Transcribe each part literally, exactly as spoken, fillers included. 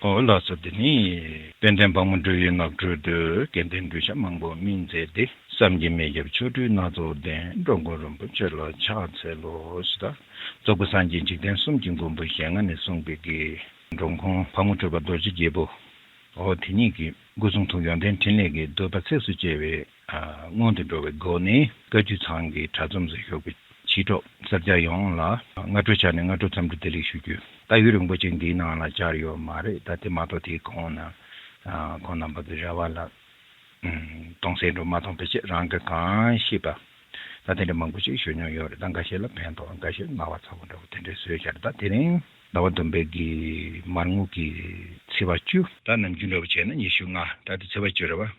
ཨོ་ལགས་སོ། དེ་ནི་དཔལ་ལྡན་ཕག་མོ་སྤྲུལ་པའི་ནགས་ཁྲོད་དུ། དགེ་འདུན་གདུལ་བྱ་མང་པོས་སྨིན་མཛད་དེ། བསམ་གྱིས་མི་ཁྱབ་ཆོ་འཕྲུལ་སྣ་ཚོགས་ལྡན། འགྲོ་མགོན་རིན་པོ་ཆེ་ལ་ཕྱག་འཚལ་ལོ། ཞེས་དང་། རྫོགས་པའི་སངས་རྒྱས་འཇིག་རྟེན་གསུམ་གྱི་མགོན་པོ་ཞལ་སྔ་ནས་གསུངས་པའི་གི་འགྲོ་མགོན་ཕག་མོ་གྲུ་པ་རྡོ་རྗེ་རྒྱལ་པོ། ཨོ་དེ་ཉིད་ཀྱི་སྐུ་གསུང་ཐུགས་ཡོན་ཏན་ཕྲིན་ལས་ཀྱི་བསྟོད་པ་ཚིགས་སུ་བཅད་པའི་ཨ་སྔོན་དུ་འགྲོ་བའི་སྒོ་ནས། བཀའ་བརྒྱུད་ཚང་གི་གྲྭ་ཚང་དུ་བཞུགས་པའི་ཕྱི་དྲོ་སེར་སྐྱ་ཡོངས་ལ་སྔ་དྲོའི་ཆ་ནས་སྔ་དྲོ་འཚམས་འདྲི་བདེ་ལེགས་ཞུ་རྒྱུ། ད་ཡུན་རིང་པོ་ཅིག་འདིའི་ནང་ལ་བཅར་ཡོད་མ་རེད། ད་དེ་མ་གཏོགས་དེའི་གོང་ན་ཨ་ཁོང་རྣམ་པ་ཚོའི་རེ་བ་ལ་ཨམ་གདུང་སེམས་འགྲོ་མ་ཐོངས་པའི་ཆེད། རང་གིས་གང་ཤེས་པ་ད་དེ་འདྲ་མང་པོ་ཅིག་ཞུ་མྱོང་ཡོད་རེད། ད་འགའ་ཤས་ལ་ཕན་ཐོགས། འགའ་ཤས་སྨྲ་བ་ཚ་པོ་འདྲ་པོ་དེ་འདྲ་བཟོས་བཞག་རེད། ད་དེ་རིང་ཟླ་བ་བདུན་པའི་གི་མར་ངོ་གི་ཚེས་པ་བཅུ། ད་ནམ་རྒྱུན་འདྲ་པོ་བྱས་ན་ཉི་ཤུ་ལྔ། ད་དེ་ཚེས་པ་བཅུ་རེད་པ།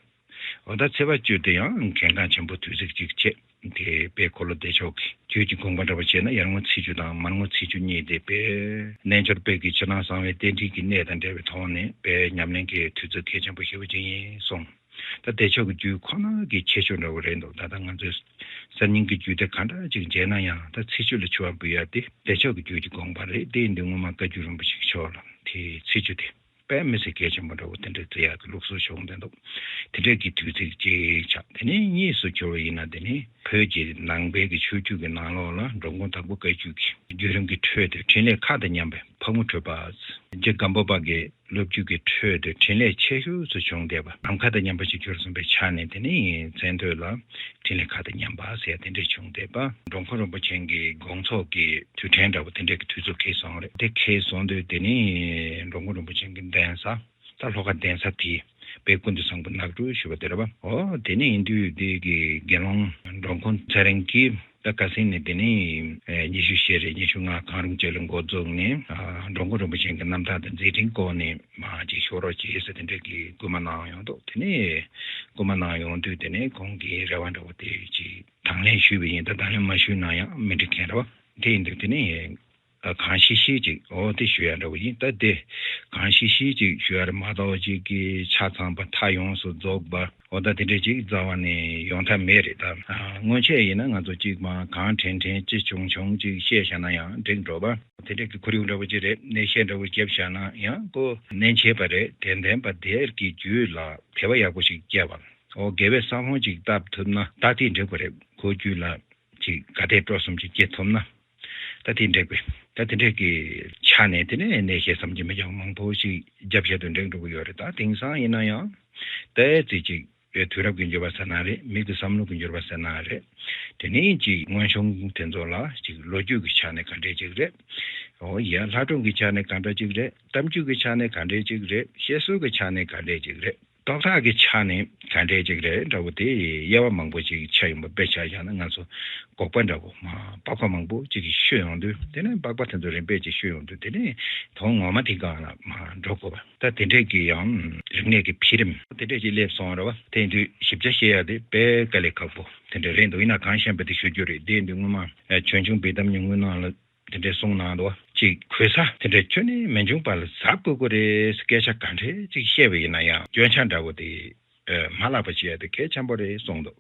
འོ་ད་ཚེས་པ་བཅུ་དེ་ཡང་གལ་འགངས་ཆེན་པོ་དུས་ཚིགས་གཅིག་བྱས། དེ་དཔལ་འཁོར་ལོ་བདེ་མཆོག་གི་རྒྱུད་ཀྱི་དགོངས་པ་འདྲ་པོ་བྱས་ན། ཡར་ངོ་ཚེས་བཅུ་དང་མར་ངོ་ཚེས་བཅུ་གཉིས་དེ་དཔལ་རྣལ་འབྱོར་དཔལ་གྱི་ཕྱི་ནང་གསང་བའི་རྟེན་འབྲེལ་གྱི་གནད་དང་འབྲེལ་བའི་ཐོག་ནས་དཔལ་ཉམས་ལེན་གྱི་དུས་ཚོད་གལ་ཆེན་པོ་ཞེ་པོ་ཅིག་ཡིན་གསུངས། ད་བདེ་མཆོག་གི་རྒྱུད་ཁོ་ན་གི་ཁྱད་ཆོས་འདྲ་པོ་རེད་འདུག་ད་ལྟ་ང་ཚོས་གསར་རྙིང་གི་རྒྱུད་སྡེ་ག་འདྲ་ཅིག་མཇལ་ན་ཡང་། ད་ཚེས་བཅུ་ལ་མཆོད་པ་འབུལ་ཡ་དེ་བདེ་མཆོག་གི་རྒྱུད་ཀྱི་དགོངས་པ་རེད། དེ་ཡིན་དུས་སྔོན་མ་བཀའ་བརྒྱུད་རིན་པོ་ཆེ་མཆོག་ལ་དེ་ཚེས་བཅུ་དེ་དཔེ་མི་སྲིད་གལ་ཆེན་པོ་འདྲ་པོ་དེ་འདྲ་བརྩི་ཡག་གི་ལུགས་སྲོལ་བྱུང་བསྡད་འདུག་དེ་འདྲའི་གི་དུས་ཚིགས་གཅིག་ཆགས། དེ་ནས་གཉིས་སུ་གྱུར་བ་ཡིན་ན། དེ་ནི་བོད་ཀྱི་ནང་པའི་གི་ཆོས་བརྒྱུད་ཀྱི་ནང་ལོགས་ལ་འགྲོ་མགོན་དྭགས་པོ་བཀའ་བརྒྱུད་ཀྱི་བརྒྱུད་རིམ་གྱི་ཁྲོད་དུ་འཕྲིན་ལས་ཁ་དང་མཉམ་པའི་ཕག་མོ་གྲུ་པ། རྗེ་སྒམ་པོ་པ་གི་ལོ་རྒྱུས་ཀྱི་ཁྲོད་དུ་འཕྲིན་ལས་ཆེ་ཤོས་སུ་བྱུང་བསྡད་པ། ནམ་མཁའ་དང་མཉམ་པ་ཞིག་གྱུར་སོང་བའི་ཆ་ནས། དེ་ནི་མཚན་ཐོས་ལ་འཕྲིན་ལས་ཁ་དང་མཉམ་པ་ཟེར་དེ་འདྲ་བྱུང་བསྡད་པ། འགྲོ་མགོན་རིན་པོ་ཆེ་གི་དགོངས་རྫོགས་ཀྱི་དུས་དྲན་འདྲ་པོ་དེ་འདྲ་གི་དུས་ཚོད་འཁེལ་སོང་རེད། དེ་འཁེལ་སོང་དུས་དེ་ནི་འགྲོ་མགོན་རིན་པོ་ཆེ་གི་གདན་ས། ད་ལྷོ་ཁ་གདན་ས་དེ་དཔལ་ཀུན་ཏུ་བཟང་པོ་ནགས་ཁྲོད་ཞུ་བ་དེ་རེད་པ། འོ་དེ་ནས་ཡིན་དུས་དེ་གི་དགེ་སློང་འགྲོ་མགོན་ཚེ་རིང་གིས། ད་ཁ་སང་ནས་དེ་ནས་ཨེ་ཉི་ཤུ་ཞེ་རེ་ཉི་ཤུ་ལྔ་གང་རུང་བཅས་ལ་འགོ་བཙུགས་ནས། ཨ་འགྲོ་མགོན་རིན་པོ་ཆེ་གི་རྣམ་ཐར་དང་མཛད་འཕྲིན་སྐོར་ནས་མར་ཅིག་ཤོད་རོགས་བྱེད་ཟེར་དེ་འདྲ་གི་སྐུལ་མ་གནང་ཡོང་འདུག་དེ་ནས་སྐུལ་མ་གནང་ཡོང་དུས་དེ་ནས་ཁོང་གི་རེ་བ་འདྲ་པོ་དེ་ཅིག་དང་ལེན་ཞུས་པ་ཡིན། ད་དང་ལེན་མ་ཞུས་ན་ཡང་མི་འགྲིག་མཁན་རེད་པ། དེ་ཡིན་དུས་དེ་ནས། གང་ཤེས་ཤེས་ཅིག་འོ་དེ་ཞུ་ཡ་འདྲ་པོ་ཡིན། ད་དེ་གང་ཤེས་ཤེས་ཅིག་ཞུ་ཡ་རེད་མ་གཏོགས། ཅིག་གི་ཆ་ཚང་པ་མཐའ་ཡོངས་སུ་རྫོགས་པ། འོ་ད་དེ་འདྲ་ཅིག་རྩ་བ་ནས་ཡོང་ཐབས་མེད་རེད། ད་སྔོན་ཆད་ཡིན་ན་ང་ཚོ་ཅིག་མར་གང་དྲན་དྲན་ཅི་བྱུང་བྱུང་ཅིག་བཤད་བཞག་ན་ཡང་འགྲིག་འགྲོ་པ། དེ་འདྲ་གི་ཁོར་ཡུག་འདྲ་པོ་ཅིག་རེད། གནས་བཤད་འདྲ་པོ་བརྒྱབ་བཞག་ན་ཡང་ཁོ་ནན་ཆེ་བ་རེད། དྲན་ལྡན་པ་དེར་གྱི་རྒྱུད་ལ་དད་པ་ཡག་པོ་ཞིག་སྐྱེ་བ། འོ་དགེ་བའི་ས་བོན་ཅིག་བཏབ་ཐུབ་ན་ད་དེ་འགྲིག་པ་རེད། ཁོ་རྒྱུད་ལ་ཅིག་དགའ་དད་སྤྲོ་གསུམ་ཅིག་སྐྱེ་ཐུབ་ན། ད་དེ་འགྲིག་པས། ད་དེ་འདྲ་གི་ཆ་ནས་དེ་ནས་གནས་བཤད་བསམ་གྱིས་མི་ཁྱབ་མང་པོ་ཞིག་རྒྱབ་བཤད་དུ་འགྲིག་འགྲོ་གི་ཡོད་རེད། ད་དེང་སང་ཡིན་ན་ཡང་ཏོག་ཙམ་ཅིག་དུས་རབས་ཀྱི་འགྱུར་བ་ཟེར་ན་རེད། མི་གི་བསམ་བློ་གི་འགྱུར་བ་ཟེར་ན་རེད། དེ་ནས་ཅིག་སྔོན་བྱུང་དེ་ཚོ་ལ་ཅིག་ལོ་རྒྱུས་ཀྱི་ཆ་ནས་ག་འདྲས་ཅིག་རེད། འོ་ཡ། ལྷ་སྒྲུང་གི་ཆ་ནས་ག་འདྲ་ཅིག་རེད། གཏམ་རྒྱུད་ཀྱི་ཆ་ནས་ག་འདྲས་ཅིག་རེད། བཤད་སྲོལ་གྱི་ཆ་ནས་ག་འདྲས་ཅིག་རེད། རྟོག་བཏགས་ཀྱི་ཆ་ནས་ག་འདྲས་ཅིག་རེད་འདྲ་པོ་དེ་དབྱེ་བ་མང་པོ་ཅིག་ཆགས་ཡོང་བ་དཔེ་ཆ་བཞག་ན་ང་ཚོ་འགོག་པ་འདྲ་པོ་མ་སྤགས་པ་མང་པོ་ཅིག་གིས་བཤུས་ཡོང་དུས། དེ་ནས་སྤགས་པ་དེ་ཚོ་རིམ་པས་ཅིག་བཤུས་ཡོང་དུས། དེ་ནས་དོན་ངོ་མ་དེ་སྒང་ལ་མ་འགྲོ་དགོས་པ། ད་དེ་འདྲས་ཀྱི་ཡང་རིག་གནས་ཀྱི་འཕེལ་རིམ་དེ་འདྲས་ཅིག་སླེབས་སོང་རེད་པ། དེ་ཡིན་དུས་ཞིབ་ཆ་བཤད་ཡ་དེ་དཔེ་དཀའ་ལས་ཁག་པོ་དེ་འདྲས་རེད་འདུག་ཡིན་ན་གང་ཤེས་པ་དེ་ཞུ་རྒྱུ་རེད། དེ་ཡིན་དུས་སྔོན་མ་ཆོས་འབྱུང་བི་ཏམ་ཉུང་ངུའི་ནང་ལ། དེ་འདྲའི་གསུང་གནང་འདུག་ཅིག་གོས་ས་དེ་འདྲ་ཁྱོན་ནས་མི་འབྱུང་པ་ལ་གཟབ་དགོས་ཀྱི་རེད། སྐད་ཆ་ག་འདྲས་ཅིག་བཤད་པ་ཡིན་ན་ཡང་སྐྱོན་ཆ་འདྲ་པོ་དེ་ཨ་མ་བརླག་པ་བྱེད་ཡ་དེ་གལ་ཆེན་པོ་རེད་གསུངས་འདུག་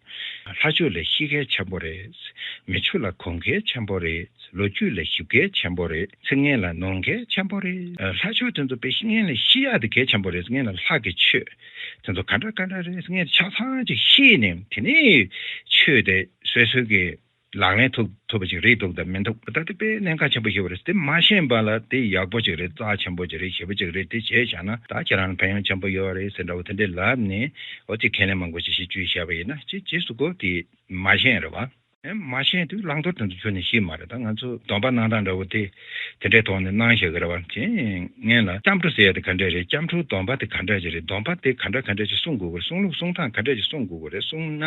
ལྷ་ཆོས་ལ་ཤེས་གལ་ཆེན་པོ་རེད། མི་ཆོས་ལ་གོམས་གལ་ཆེན་པོ་རེད། ལོ་རྒྱུས་ལ་ཞིབ་གལ་ཆེན་པོ་རེད། ཚིག་ངན་ལ་ནོར་གལ་ཆེན་པོ་རེད། ཨ་ལྷ་ཆོས་དེ་ཚོ་དཔེ་ཤེས་ངན་ལ་ཤེས་ཡ་དེ་གལ་ཆེན་པོ་རེད། ངན་ལ་ལྷ་གི་ཆོས་དེ་ཚོ་ག་འདྲ་ག་འདྲ་རེད། ངན་ཆ་ཚང་ཅིག་ཤེས་ནས་དེ་ནས་ཆོས་དེ་སོ་སོ་གི་ལག་ལེན་ཐུབ་ཐུབ་པ་ཅིག་རེད་འདུག་དང་མི་འདུག་ད་དེ་དཔེ་གནད་འགག་ཆེན་པོ་ཞིག་རེད། དེ་མ་ཤེས་པ་ལ་དེ་ཡག་པོ་ཅིག་རེད། རྩ་ཆེན་པོ་ཅིག་རེད། ཞེ་པོ་ཅིག་རེད། དེ་བྱས་བཞག་ན་ད་ཁྱེད་རང་ལ་ཕན་ཡོན་ཆེན་པོ་ཡོད་རེད་ཟེར་འདྲ་པོ་དེ་འདྲས་ལབ་ནས། འོ་ཅིག་ཁས་ལེན་མང་པོ་ཅིག་ཞིག་བཅོས་བཞག་པ་ཡིན་ན་ཅིག་རྗེས་སུ་གོ་དེ་མ་ཤེས་རེད་བ། ཨེ་མ་ཤེས་དུས་བླང་དོར་དེ་ཚོ་ཁྱོན་ནས་ཤེས་མ་རེད། ད་ང་ཚོ་སྡོམ་པ་གནང་སྟངས་འདྲ་པོ་དེ་དེ་འདྲའི་ཐོག་ནས་གནང་བཞག་གི་རེད་བ། ཅེས་ངན་ལ་སྐྱབས་འགྲོ་ཟེར་ཡ་དེ་ག་འདྲས་རེད། སྐྱབས་འགྲོའི་སྡོམ་པ་དེ་ག་འདྲས་ཅིག་རེད། སྡོམ་པ་དེ་ག་འདྲ་ག་འདྲས་ཅིག་སྲུང་དགོས་ཀྱི་རེད། སྲུང་ལུགས་སྲུང་སྟངས་ག་འདྲས་ཅིག་སྲུང་དགོས་ཀྱི་རེད། སྲུང་ན་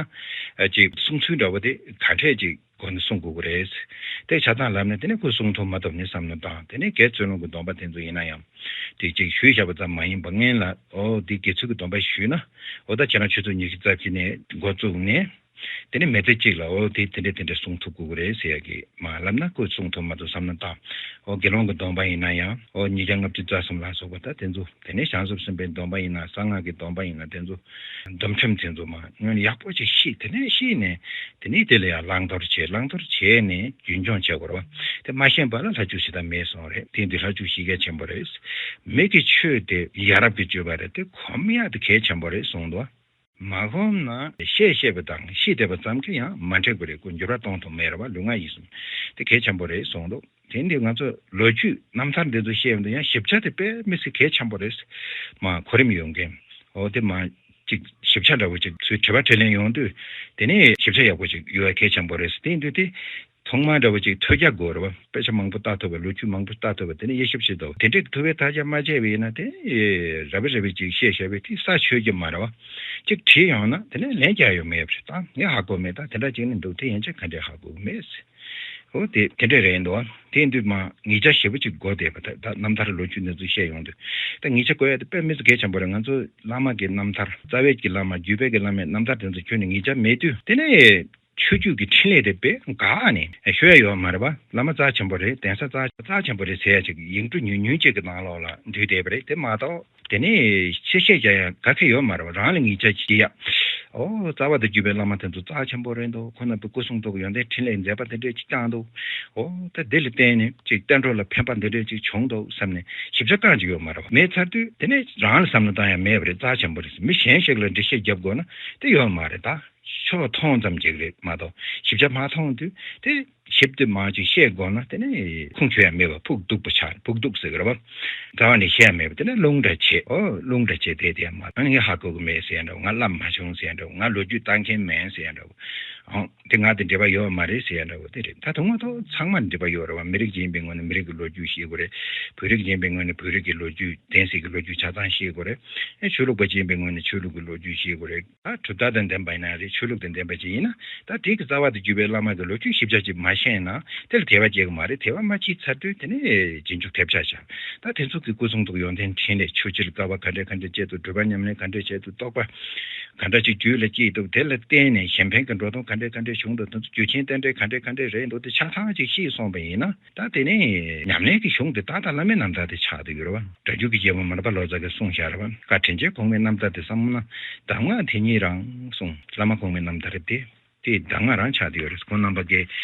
ཨ་ཅིག་སྲུང་ཚུལ་འདྲ་པོ་དེ་ག་འདྲས་ཅིག་སྒོ་ནས་སྲུང་དགོས་ཀྱི་རེད། དེ་ཆ་ཚང་ལབ་ནས་དེ་ནས་ཁོས་སྲུང་ཐུབ་མ་ཐུབ་ནས་བསམ་བློ་བཏང་། དེ་ནས་དགེ་ཚུལ་སློང་གི་སྡོམ་པ་དེ་ཚོ་ཡིན་ན་ཡང་དེ་ཅིག་ཞུས་བཞག་པ་ཙམ་མ་ཡིན་པ་ངན་ལ་ཨོ་དེ་དགེ་ཚུལ་གྱི་སྡོམ་པ་ཞུས་ན། ཨོ་ད་ཁྱེད་རང་ཆུ་ཚོད་ཉི་ཤུ་རྩ་བཞི་ནས་འགོ་བཙུགས་ནས། དེ་ནས་མི་ཚེ་གཅིག་ལ་འོ་དེ་དེ་འདྲས་དེ་འདྲས་གསུང་ཐུབ་དགོས་ཀྱི་རེད་ཟེར་ཡ་གི་མ་ལབ་ན་ཁོས་གསུང་ཐུབ་མ་ཐུབ་བསམ་ན་ད། འོ་དགེ་སློང་གི་སྡོམ་པ་ཡིན་ན་ཡང་འོ་ཉིས་བརྒྱ་ལྔ་བཅུ་རྩ་གསུམ་ལ་སོགས་པ་ད་དེ་ཚོ་དེ་ནས་བྱང་ཆུབ་སེམས་དཔའི་སྡོམ་པ་ཡིན་ན་གསང་སྔགས་ཀྱི་སྡོམ་པ་ཡིན་ན་དེ་ཚོ་སྡོམ་ཁྲིམས་དེ་ཚོ་མ་ཡང་ཡག་པོ་ཅིག་ཤེས། དེ་ནས་ཤེས་ནས་དེ་ནས་དེ་ལ་ཡང་བླང་དོར་བྱེད། བླང་དོར་བྱས་ནས་རྒྱུན་སྐྱོང་བྱེད་དགོས་རེད་བ། དེ་མ་ཤེས་པ་ལ་ལྷ་ཆོས་ཤེས་དང་མེད་གསུངས་རེད། དེ་འདི་ལྷ་ཆོས་ཤེས་གལ་ཆེན་པོ་རེད། མི་གི་ཆོས་དེ་ཡ་རབས་ཀྱི་སྤྱོད་པ་རེད། དེ་གོམས་ཡག་དེ་གལ་ཆེན་པོ་རེད་གསུངས་འདུག་མ་གོམས་ན་བཤད་བཤད་པ་དང་ཤེས་བསྡད་པ་ཙམ་གྱིས་ཡང་མ་འགྲིག་པ་རེད། ཁོ་འགྱུར་བ་གཏོང་ཐུབ་མེད་རེད་བ། ལུས་ངག་ཡིད་གསུམ་དེ་གལ་ཆེན་པོ་རེད་གསུངས་འདུག་དེ་འདི་ང་ཚོ་ལོ་རྒྱུས་རྣམ་ཐར་འདི་ཚོ་བཤད་ཡོང་དུས་ཡང་ཞིབ་ཆ་དེ་དཔེ་མི་སྲིད་གལ་ཆེན་པོ་རེད། མ་གོ་རིམ་ཡོང་མཁན་འོ་དེ་མ་ཅིག་ཞིབ་ཆ་འདྲ་བོ་ཅིག་ཚུར་དྲི་བ་དྲིས་ལན་ཡོང་དུས་དེ་ནས་ཞིབ་ཆ་ཡག་པོ་ཅིག་ཡོད་པ་གལ་ཆེན་པོ་རེད། དེ་ཡིན་དུས་དེ་ཐོག་མར་འདྲ་བོ་ཅིག་ཐོས་རྒྱ་དགོས་རེད་བ། དཔེ་ཆ་མང་པོ་ལྟ་ཐུབ་པ། ལོ་རྒྱུས་མང་པོ་ལྟ་ཐུབ་པ། དེ་ནས་དབྱེ་ཞིབ་བྱེད་ཐུབ་པ། དེ་འདྲའི་ཐུབ་པའི་དར་ཆ་མ་བྱས་པ་ཡིན་ན་དེ་རབ་རིབ་ཅིག་བཤད་བཤད་པའི་དེ་ས་ཆོད་ཀྱི་མ་རེད་བ། ཅིག་དྲིས་ཡོང་ན་དེ་ནས་ལན་རྒྱག་ཡོད་མེད་པ་རེད། ད་ངས་ཧ་གོ་མེད། ད་དེ་འདྲ་ཅིག་ནི་འདུག་དེ་ཡན་ཆད་ག་འདྲས་ཧ་གོ་མེད། འོ་དེ་དེ་འདྲས་རེད་འདུག་དེ་ཡིན་དུས་མ་ངེས་ཆ་ཞེ་པོ་ཅིག་དགོས་བསྡད་པ། ད་ད་རྣམ་ཐར་ལོ་རྒྱུས་འདི་ཚོ་བཤད་ཡོང་དུས་ད་ངེས་ཆ་དགོས་ཡ་དེ་དཔེ་མི་སྲིད་གལ་ཆེན་པོ་རེད། ང་ཚོ་བླ་མ་གི་རྣམ་ཐར། རྩ་བའི་གི་བླ་མ། བརྒྱུད་པའི་གི་བླ་མའི་རྣམ་ཐར་དེ་ཚོ་ཁྱོན་ནས་ངེས་ཆ་མེད་དུས་དེ་ནས་ཆོས་བརྒྱུད་ཀྱི་འཕྲིན་ལས་དེ་དཔེ་འགག་ནས་ཤོད་ཡ་ཡོད་མ་རེད་པ། བླ་མ་རྩ་ཆེན་པོ་རེད། གདན་ས་རྩ་རྩ་ཆེན་པོ་རེད་ཟེར་ཡ་ཅིག་ཡིག་འབྲུ་ཉུང་ཉུང་ཅིག་གི་ནང་ལོགས་ལ་འདུས་བསྡད་པ་རེད། དེ་མ་གཏོགས་དེ་ནས་ཆེ་བཤད་རྒྱག་ཡ་ག་གེ་ཡོད་མ་རེད་པ། རང་ལ་ངེས་ཆ་ཅིག་ཡ། ཨོ་རྩ་བ་དང་བརྒྱུད་པའི་བླ་མ་དེ་ཚོ་རྩ་ཆེན་པོ་རེད་འདུག་ཁོང་རྣམ་པའི་སྐུ་གསུང་ཐུགས་ཡོན་ཏན་འཕྲིན་ལས་མཛད་པ་དེ་འདྲས་ཅིག་བསྐྱངས་འདུག་ཨོ་ད་དེ་ལ་བརྟེན་ནས་ཅིག་བསྟན་འགྲོ་ལ་ཕན་པ་འདི་འདྲས་ཅིག་བྱུང་འདུག་བསམ་ནས་ཞིབ་ཆ་རྐང་ཅིག་ཡོད་མ་རེད་པ། མེད་ཚར་དུས་དེ་ནས་རང་ལ་བསམ་བློ་བཏང་ཡ་མེད་པ་རེད། རྩ་ཆེན་པོ་རེད། མི་གཞན་ཞིག་ལ་འགྲེལ་བཤད་རྒྱབ་དགོས་ན་དེ་ཡོད་མ་རེད། ད་ཕྱོགས་མཐོང་ཙམ་ཅིག་རེད་མ་གཏོགས་ཞིབ་ཆ་མ་མཐོང་དུས་དེ་ཞིབ་ཏུ་མ་ཅིག་བཤད་དགོས་ན་དེ་ནས་ཁུངས་འཁྱོལ་ཡ་མེད་པ། ཕུག་གཏུགས་པ་ཆགས། ཕུག་གཏུགས་ཟེར་གི་རེད་པ། རྩ་བ་ནས་བཤད་ཡ་མེད་པ། དེ་ནས་རླུང་འདྲ་བྱེད། ཨོ་རླུང་འདྲ་བྱེད་དེ་དེ་མ་ང་ནི་ངས་ཧ་གོ་གི་མེད་ཟེར་ཡ་འདྲ་བོ། ང་བསླབ་མ་བྱུང་ཟེར་ཡ་འདྲ་བོ། ང་ལོ་རྒྱུས་ལྟ་མཁན་མེད་ཟེར་ཡ་འདྲ་བོ། ཨང་དེ་ང་དེ་འབྲེལ་བ་ཡོད་མ་རེད་ཟེར་ཡ་འདྲ་བོ་དེ་རེད། ད་དུང་མ་གཏོགས་ཚང་མ་འབྲེལ་བ་ཡོད་རེད་བ། མི་རིགས་ཅིག་ཡིན་པའི་ངོས་ནས་མི་རིགས་ཀྱི་ལོ་རྒྱུས་ཤེས་དགོས་རེད། བོད་རིགས་ཅིག་ཡིན་པའི་ངོས་ནས་བོད་རིགས་ཀྱི་ལོ་རྒྱུས་བསྟན་སྲིད་ཀྱི་ལོ་རྒྱུས་ཆ་ཚང་ཤེས་དགོས་རེད། ཨེ་ཆོས་ལུགས་པ་ཅིག་ཡིན་པའི་ངོས་ནས་ཆོས་ལུགས་ཀྱི་ལོ་རྒྱུས་ཤེས་དགོས་རེད། ད་གྲུབ་མཐའ་དང་ལྡན་པ་ཡིན་ན་རེད། ཆོས་ལུགས་དང་ལྡན་པ་ཅིག་ཡིན་ན་ད་དེ་གི་རྩ་བ་དང་བརྒྱུད་པའི་བླ་མ་གི་ལོ་རྒྱུས་ཞིབ་ཆ་ཅིག་མ་ཤེས་ན་དེ་ལ་དད་པ་སྐྱེ་གི་མ་རེད། དད་པ་མ་སྐྱེས་ཚར་དུས་དེ་ནས་རྗེས་འཇུག་ཐེབས་ཆག་ཆགས། ད་དེ་ཚོ་གི་སྐུ་གསུང་ཐུགས་ཡོན་ཏན་འཕྲིན་ལས། ཆོས་ཕྱིར་དཀའ་བ་ག་འདྲས་ག་འདྲས་སྤྱད་འདུག་སྒྲུབ་པ་ཉམས་ལེན་ག་འདྲས་བྱས་འདུག་རྟོགས་པ་ག་འདྲ་ཅིག་རྒྱུད་ལ་སྐྱེས་འདུག་དེ་ལ་བརྟེན་ནས་གཞན་ཕན་གྱི་འགྲོ་སྟངས་ག་འདྲས་ག་འདྲས་བྱུང་འདུག་དེ་ཚོ་རྒྱུ་རྐྱེན་རྟེན་འབྲེལ་ག་འདྲས་ག་འདྲས་རེད་འདུག་དེ་ཆ་ཚང་ཅིག་ཤེས་སོང་བ་ཡིན་ན། ད་དེ་ནས་ཉམས་ལེན་གྱི་གཞུང་དེ་ཏག་ཏག་བླ་མའི་རྣམ་ཐར་དེ་ཆགས་བསྡད་ཡོད་རེད་བ། སྒྲ་སྒྱུར་གྱི་རྒྱལ་པོ་མར་པ་ལོ་ཙཱ་གིས་གསུངས་བཞག་རེད་བ། བཀའ་དྲིན་ཆེན་གོང་མའི་རྣམ་ཐར་དེ་བསམ་ན་གདམས་ངག་དེ་ཉིད་རང་གསུངས། བླ་མ་གོང་མའི་རྣམ་ཐར་དེ་དེ་གདམས་ངག་རང་ཆགས་བསྡད་ཡོད་རེད། ཁོང་རྣམ་པ་གིས་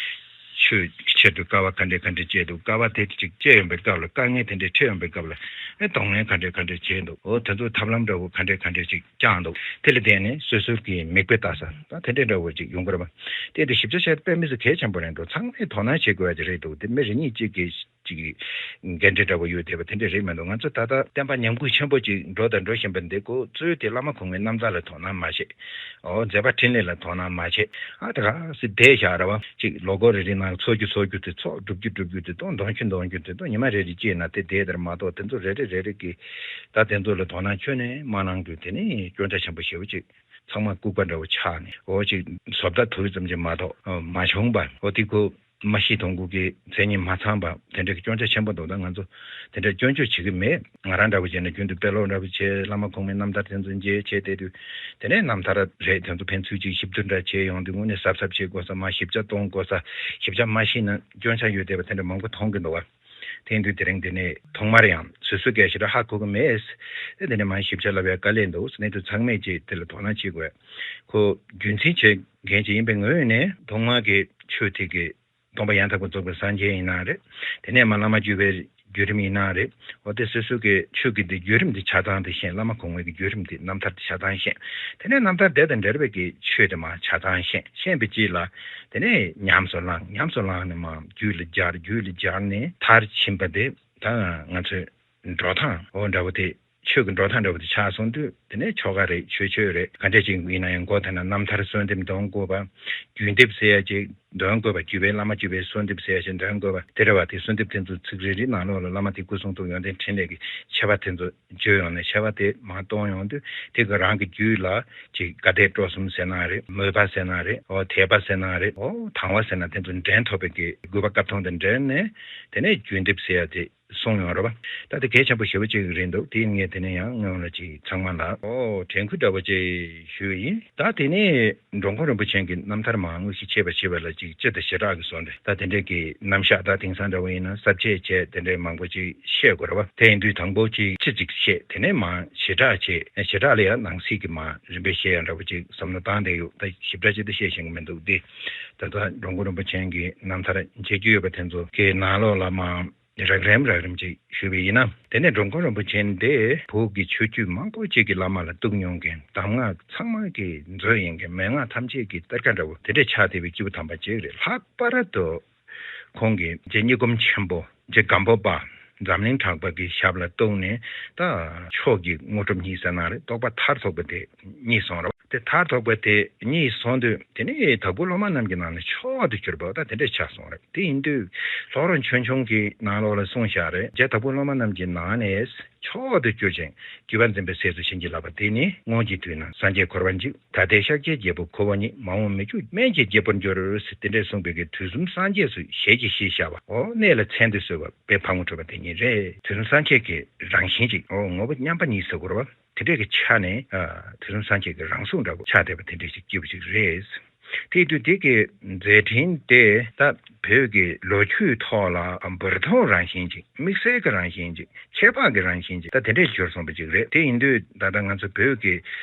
ཆོས་ཆེད་དུ་དཀའ་བ་ག་འདྲས་ག་འདྲས་སྤྱད་འདུག་དཀའ་བ་དེ་ཅིག་སྤྱད་ཡོང་པའི་སྐབས་ལ་དཀའ་ངལ་དེ་འདྲས་འཕྲད་ཡོང་པའི་སྐབས་ལ་ཨེ་གདོང་ལེན་ག་འདྲས་ག་འདྲས་བྱས་འདུག་འོ་དེ་ཚོ་ཐབས་ལམ་འདྲ་བོ་ག་འདྲས་ག་འདྲས་ཅིག་བསྐྱངས་འདུག་དེ་ལ་བརྟེན་ནས་སོ་སོར་གྱི་མིག་དཔེ་ལྟ་ས་ད་དེ་འདྲས་འདྲ་བོ་ཅིག་ཡོང་གི་རེད་བ། དེ་དེ་ཞིབ་ཆ་བྱས་དཔེ་མི་སྲིད་གལ་ཆེན་པོ་རེད་འདུག་ཚང་མས་དོ་སྣང་བྱེད་དགོས་ཡ་ཅིག་རེད་འདུག་དེ་མི་རེ་གཉིས་གཅིག་གིས་ཅིག་འགན་འཁྲི་འདྲ་བོ་ཡོད་བསྡད་པ་དེ་འདྲ་རེད་མི་འདུག་ང་ཚོ་ད་ལྟ་བསྟན་པ་ཉམས་རྒུད་ཆེན་པོ་ཅིག་འགྲོ་དང་འགྲོ་བཞིན་པ་འདི་ཁོ་གཙོས་དེ་བླ་མ་གོང་མའི་རྣམ་ཐར་ལ་དོ་སྣང་མ་བྱེད། འོ་མཛད་པ་འཕྲིན་ལས་ལ་དོ་སྣང་མ་བྱེད། ཨ་ད་ག་སེ་བསྡད་བཞག་རེད་བ། ཅིག་ལོ་འཁོར་རེ་རེ་ནང་འཚོ་རྒྱུ་འཚོ་རྒྱུ་དེ་ཚོ་སྒྲུབ་རྒྱུ་སྒྲུབ་རྒྱུ་དེ་དང་འདོན་རྒྱུ་འདོན་རྒྱུ་དེ་དང་ཉི་མ་རེ་རེ་སྐྱེས་ན་དེ་བསྡད་དེར་མ་གཏོགས་དེ་ཚོ་རེ་རེ་རེ་རེ་གི་ད་དེ་ཚོ་ལ་དོ་སྣང་ཁྱོན་ནས་མ་གནང་དུས་དེ་ནི་སྐྱོན་ཆ་ཆེན་པོ་ཞེ་པོ་ཅིག་ཚང་མ་ལྐུགས་པ་འདྲ་བོ་ཆགས་ནས་འོ་ཅིག་བཟོ་ལྟ་དུ་ཙམ་ཅིག་མ་གཏོགས་མ་བྱུང་བ་འོ་དེ་ཁོ། མ་ཤི་གཏོང་དགོས་ཀྱི་མཚན་ཉིད་མ་ཚང་པ་དེ་འདྲ་གི་སྐྱོན་ཆ་ཆེན་པོ་འདུག་ད་ང་ཚོ་དེ་འདྲ་སྐྱོན་བརྗོད་བྱེད་ཀྱི་མེད། ང་རང་འདྲ་བོ་བྱས་ན་རྒྱུན་དུ་དཔེ་ཀློག་འདྲ་བོ་བྱས། བླ་མ་གོང་མའི་རྣམ་ཐར་དེ་ཚོ་མཇལ་བྱས་བསྡད་དུས་དེ་ནས་རྣམ་ཐར་རེད་དེ་ཚོ་ཕན་ཚུན་ཅིག་ཞིབ་ཏུ་འདྲ་བྱས་ཡོང་དུས་དངོས་གནས་གཟབ་གཟབ་བྱེད་དགོས་ས་མ་ཞིབ་ཆ་གཏོང་དགོས་ས་ཞིབ་ཆ་མ་ཤེས་ན་སྐྱོན་ཆ་ཡོད་བསྡད་པ་དེ་འདྲ་མང་པོ་མཐོང་གི་འདུག་བ། དེ་ཡིན་དུས་དེ་རིང་འདི་ནས་ཐོག་མར་ཡང་སོ་སོ་སྐད་ཆ་རེ་ཧ་གོ་གི་མེད། དེ་འདི་ནས་མ་ཞིབ་ཆ་ལབ་ཡ་དཀའ་ལས་འདུག་ཟེར་ནས་དུ་ཚང་མས་ཅིག་དེ་ལ་དོ་སྣང་བྱེད་དགོས། ཁོ་རྒྱུན་འཛིན་བྱེད་མཁན་ཅིག་ཡིན་པའི་ངོས་ནས་ཐོག་མར་གྱི་ཆོས་དེ་གི་སྟོང་པ་ཡང་དག་པར་རྫོགས་པའི་སངས་རྒྱས་ཡིན་ན་རེད། དེ་ནས་མ་བླ་མ་བརྒྱུད་པའི་བརྒྱུད་རིམ་ཡིན་ན་རེད། འོ་དེ་སོ་སོ་གི་ཆོས་ཀྱི་དེ་བརྒྱུད་རིམ་དེ་ཆ་ཚང་དེ་ཤེས། བླ་མ་གོང་མའི་གི་བརྒྱུད་རིམ་དེ་རྣམ་ཐར་དེ་ཆ་ཚང་ཤེས། དེ་ནས་རྣམ་ཐར་དེ་དང་འབྲེལ་བའི་གི་ཆོས་དེ་མ་ཆ་ཚང་ཤེས། ཤེས་པའི་རྗེས་ལ་དེ་ནས་ཉམས་སུ་བླངས། ཉམས་སུ་བླངས་ནས་མ་རྒྱུད་ལ་སྦྱར། རྒྱུད་ལ་སྦྱར་ནས་མཐར་ཕྱིན་པ་དེ་ད་ང་ཚོའི་འགྲོ་སྟངས་འོ་འདྲ་བོ་དེ། ཆོས་ཀྱི་འགྲོ་སྟངས་འདྲ་བོ་དེ་ཆགས་སོང་དུས་དེ་ནས་ཆོ་ག་རེད། ཆོས་སྤྱོད་རེད། ག་འདྲས་ཅིག་ཡིན་ན་ཡང་མགོ་དེ་ན་རྣམ་ཐར་གསོལ་འདེབས་འདོན་དགོས་པ། བརྒྱུད་འདེབས་ཟེར་ཡ་ཅིག་འདོན་དགོས་པ། བརྒྱུད་པའི་བླ་མ་བརྒྱུད་པའི་གསོལ་འདེབས་ཟེར་ཡ་ཅིག་འདོན་དགོས་པ་དེ་རེད་བ། དེ་གསོལ་འདེབས་དེ་ཚོ་ཚིག་རེ་རེའི་ནང་ལོགས་ལ་བླ་མ་དེ་སྐུ་གསུང་ཐུགས་ཡོན་ཏན་འཕྲིན་ལས་ཀྱི་ཆེ་བ་དེ་ཚོ་བརྗོད་ཡོང་ནས་ཆེ་བ་དེ་མར་གཏོང་ཡོང་དུས་དེ་ག་རང་གི་རྒྱུད་ལ་ཅིག་དགའ་དད་སྤྲོ་གསུམ་ཟེར་ན་རེད། མོས་པ་ཟེར་ན་རེད། འོ་དད་པ་ཟེར་ན་རེད། འོ་དང་བ་ཟེར་ན་དེ་ཚོ་འདྲེན་ཐུབ་པའི་གི་དགོས་པ་སྐབས་ཐོག་དེ་འདྲེན་ནས་དེ་ནས་བརྒྱུད་འདེབས་ཟེར་ཡ་དེ། གསུངས་ཡོང་རེད་པ། ད་དེ་གལ་ཆེན་པོ་ཞེ་པོ་ཅིག་རེད་འདུག་དེ་ངས་དེ་ནས་ཡང་སྔོན་ལ་ཅིག་ཚང་མ་ལ་ཨོ་དྲན་སྐུལ་འདྲ་པོ་ཅིག་ཞུས་ཡིན། ད་དེ་ནས་འགྲོ་མགོན་རིན་པོ་ཆེ་གི་རྣམ་ཐར་མར་དངོས་གཞི་བྱས་པ་བྱས་པ་ལ་ཅིག་སྤྱི་དང་བྱེ་བྲག་གི་བཟོ་འདྲ། ད་དེ་འདྲས་ཀྱི་རྣམ་གཞག་ད་དེང་སང་འདྲ་པོ་ཡིན་ན་ས་བཅད་བྱས་དེ་འདྲས་མང་པོ་ཅིག་བཤད་དགོས་རེད་པ། དེ་ཡིན་དུས་དང་པོ་ཅིག་སྤྱི་ཅིག་བཤད། དེ་ནས་མར་བྱེ་བྲག་བྱས། བྱེ་བྲག་ལ་ཡང་ནང་གསེས་ཀྱི་མར་རིམ་པས་བཤད་ཡ་འདྲ་པོ་ཅིག་བསམ་བློ་བཏང་བསྡད་ཡོད། ད་ཞིབ་ཕྲ་ཅིག་ད་བཤད་ཤེས་ཀྱི་མི་འདུག་སྟེ། ད་ལྟ་འགྲོ་མགོན་རིན་པོ་ཆེ་གི་རྣམ་ཐར་མཇལ་རྒྱུ་ཡོད་པ་དེ་ཚོ་གི་ནང་ལོགས་ལ་མར་རགས་རིམ་རགས་རིམ་ཅིག་ཞུས་པ་ཡིན་ན། དེ་ནས་འགྲོ་མགོན་རིན་པོ་ཆེ་འདི་བོད་ཀྱི་ཆོས་བརྒྱུད་མང་པོ་ཅིག་གི་བླ་མ་ལ་གཏུགས་མྱོང་མཁན། གདམས་ངག་ཚང་མ་གི་མཛོད་ཡིན་མཁན། མན་ངག་ཐམས་ཅད་ཀྱི་གཏེར་ཁ་འདྲ་བོ་དེ་འདྲས་ཆགས་བསྡད་པའི་སྐྱེས་བུ་དམ་པ་ཅིག་རེད། ལྷག་པར་དུ་ཁོང་གིས་རྗེ་སྙིང་ཁོམ་ཆེན་པོ་རྗེ་སྒམ་པོ་པ་འཛམ་གླིང་གྲགས་པ་གི་ཞབས་ལ་གཏུགས་ནས། ད་མཆོག་གི་དངོས་གྲུབ་གཉིས་ཟེར་ན་རེད། རྟོགས་པ་མཐར་ཐུག་པ་དེ་རྙེད་སོང་རེད། དེ་མཐར་ཐུག་པ་དེ་རྙེད་སོང་དུས་དེ་ནས་དྭགས་པོའི་སློབ་མ་རྣམས་ཀྱི་ནང་ནས་མཆོག་ཏུ་གྱུར་པ་ད་དེ་འདྲས་ཆགས་སོང་རེད། དེ་ཡིན་དུས་ལྷོ་རོང་ཆོས་འབྱུང་གི་ནང་ལོགས་ལ་གསུངས་བཞག་རེད། རྗེ་དྭགས་པོའི་སློབ་མ་རྣམས་ཀྱི་ནང་ནས་མཆོག་ཏུ་གྱུར་ཅིང་བརྒྱུད་པ་འཛིན་པའི་སྲས་སུ་བྱིན་གྱིས་བརླབས་པ་དེ་ནི། སྔོན་གྱི་དུས་ན་སངས་རྒྱས་འཁོར་བ་འཇིག་ད་ལྟའི་ཤཱཀྱའི་རྒྱལ་པོ་ཁོ་བོ་ཉིད། མ་འོངས་མི་བསྐྱོད་སྨན་གྱི་རྒྱལ་པོར་འགྱུར། དེ་འདྲས་གསུངས་པའི་གི་དུས་གསུམ་སངས་རྒྱས་སུ་ཞལ་གྱིས་བཞེས་བྱ་བ། འོ་གནས་ལ་མཚན་དུ་གསོལ་བ་དཔལ་ཕག་མོ་གྲུ་པ་དེ་ཉིད་རེད། དུས་གསུམ་སངས་རྒྱས་ཀྱི་རང་བཞིན་ཅིག་འོ་ངོ་བོ་མཉམ་པ་ཉིད་ཟེར་དགོས་རེད་པ། དེ་འདྲས་ཀྱི་ཆ་ནས་ཨ་དུས་གསུམ་སངས་རྒྱས་ཀྱི་རང་གཟུགས་འདྲ་པོ་ཆགས་བསྡད་པ་དེ་འདྲས་ཅིག་སྐྱེས་བུ་ཅིག་རེད། དེ་དུས་དེ་གི་མཛད་འཕྲིན་དེ་ད་བོད་ཀྱི་ལོ་རྒྱུས་ཐོག་ལ་འབུར་ཐོན་རང་བཞིན་ཅིག་དམིགས་བསལ་གྱི་རང་བཞིན་ཅིག་ཁྱད་འཕགས་ཀྱི་རང་བཞིན་ཅིག་ད་དེ་འདྲས་གྱུར་སོང་བ་ཅིག་རེད། དེ་ཡིན་དུས་ད་ལྟ་ང་ཚོ་བོད་ཀྱི་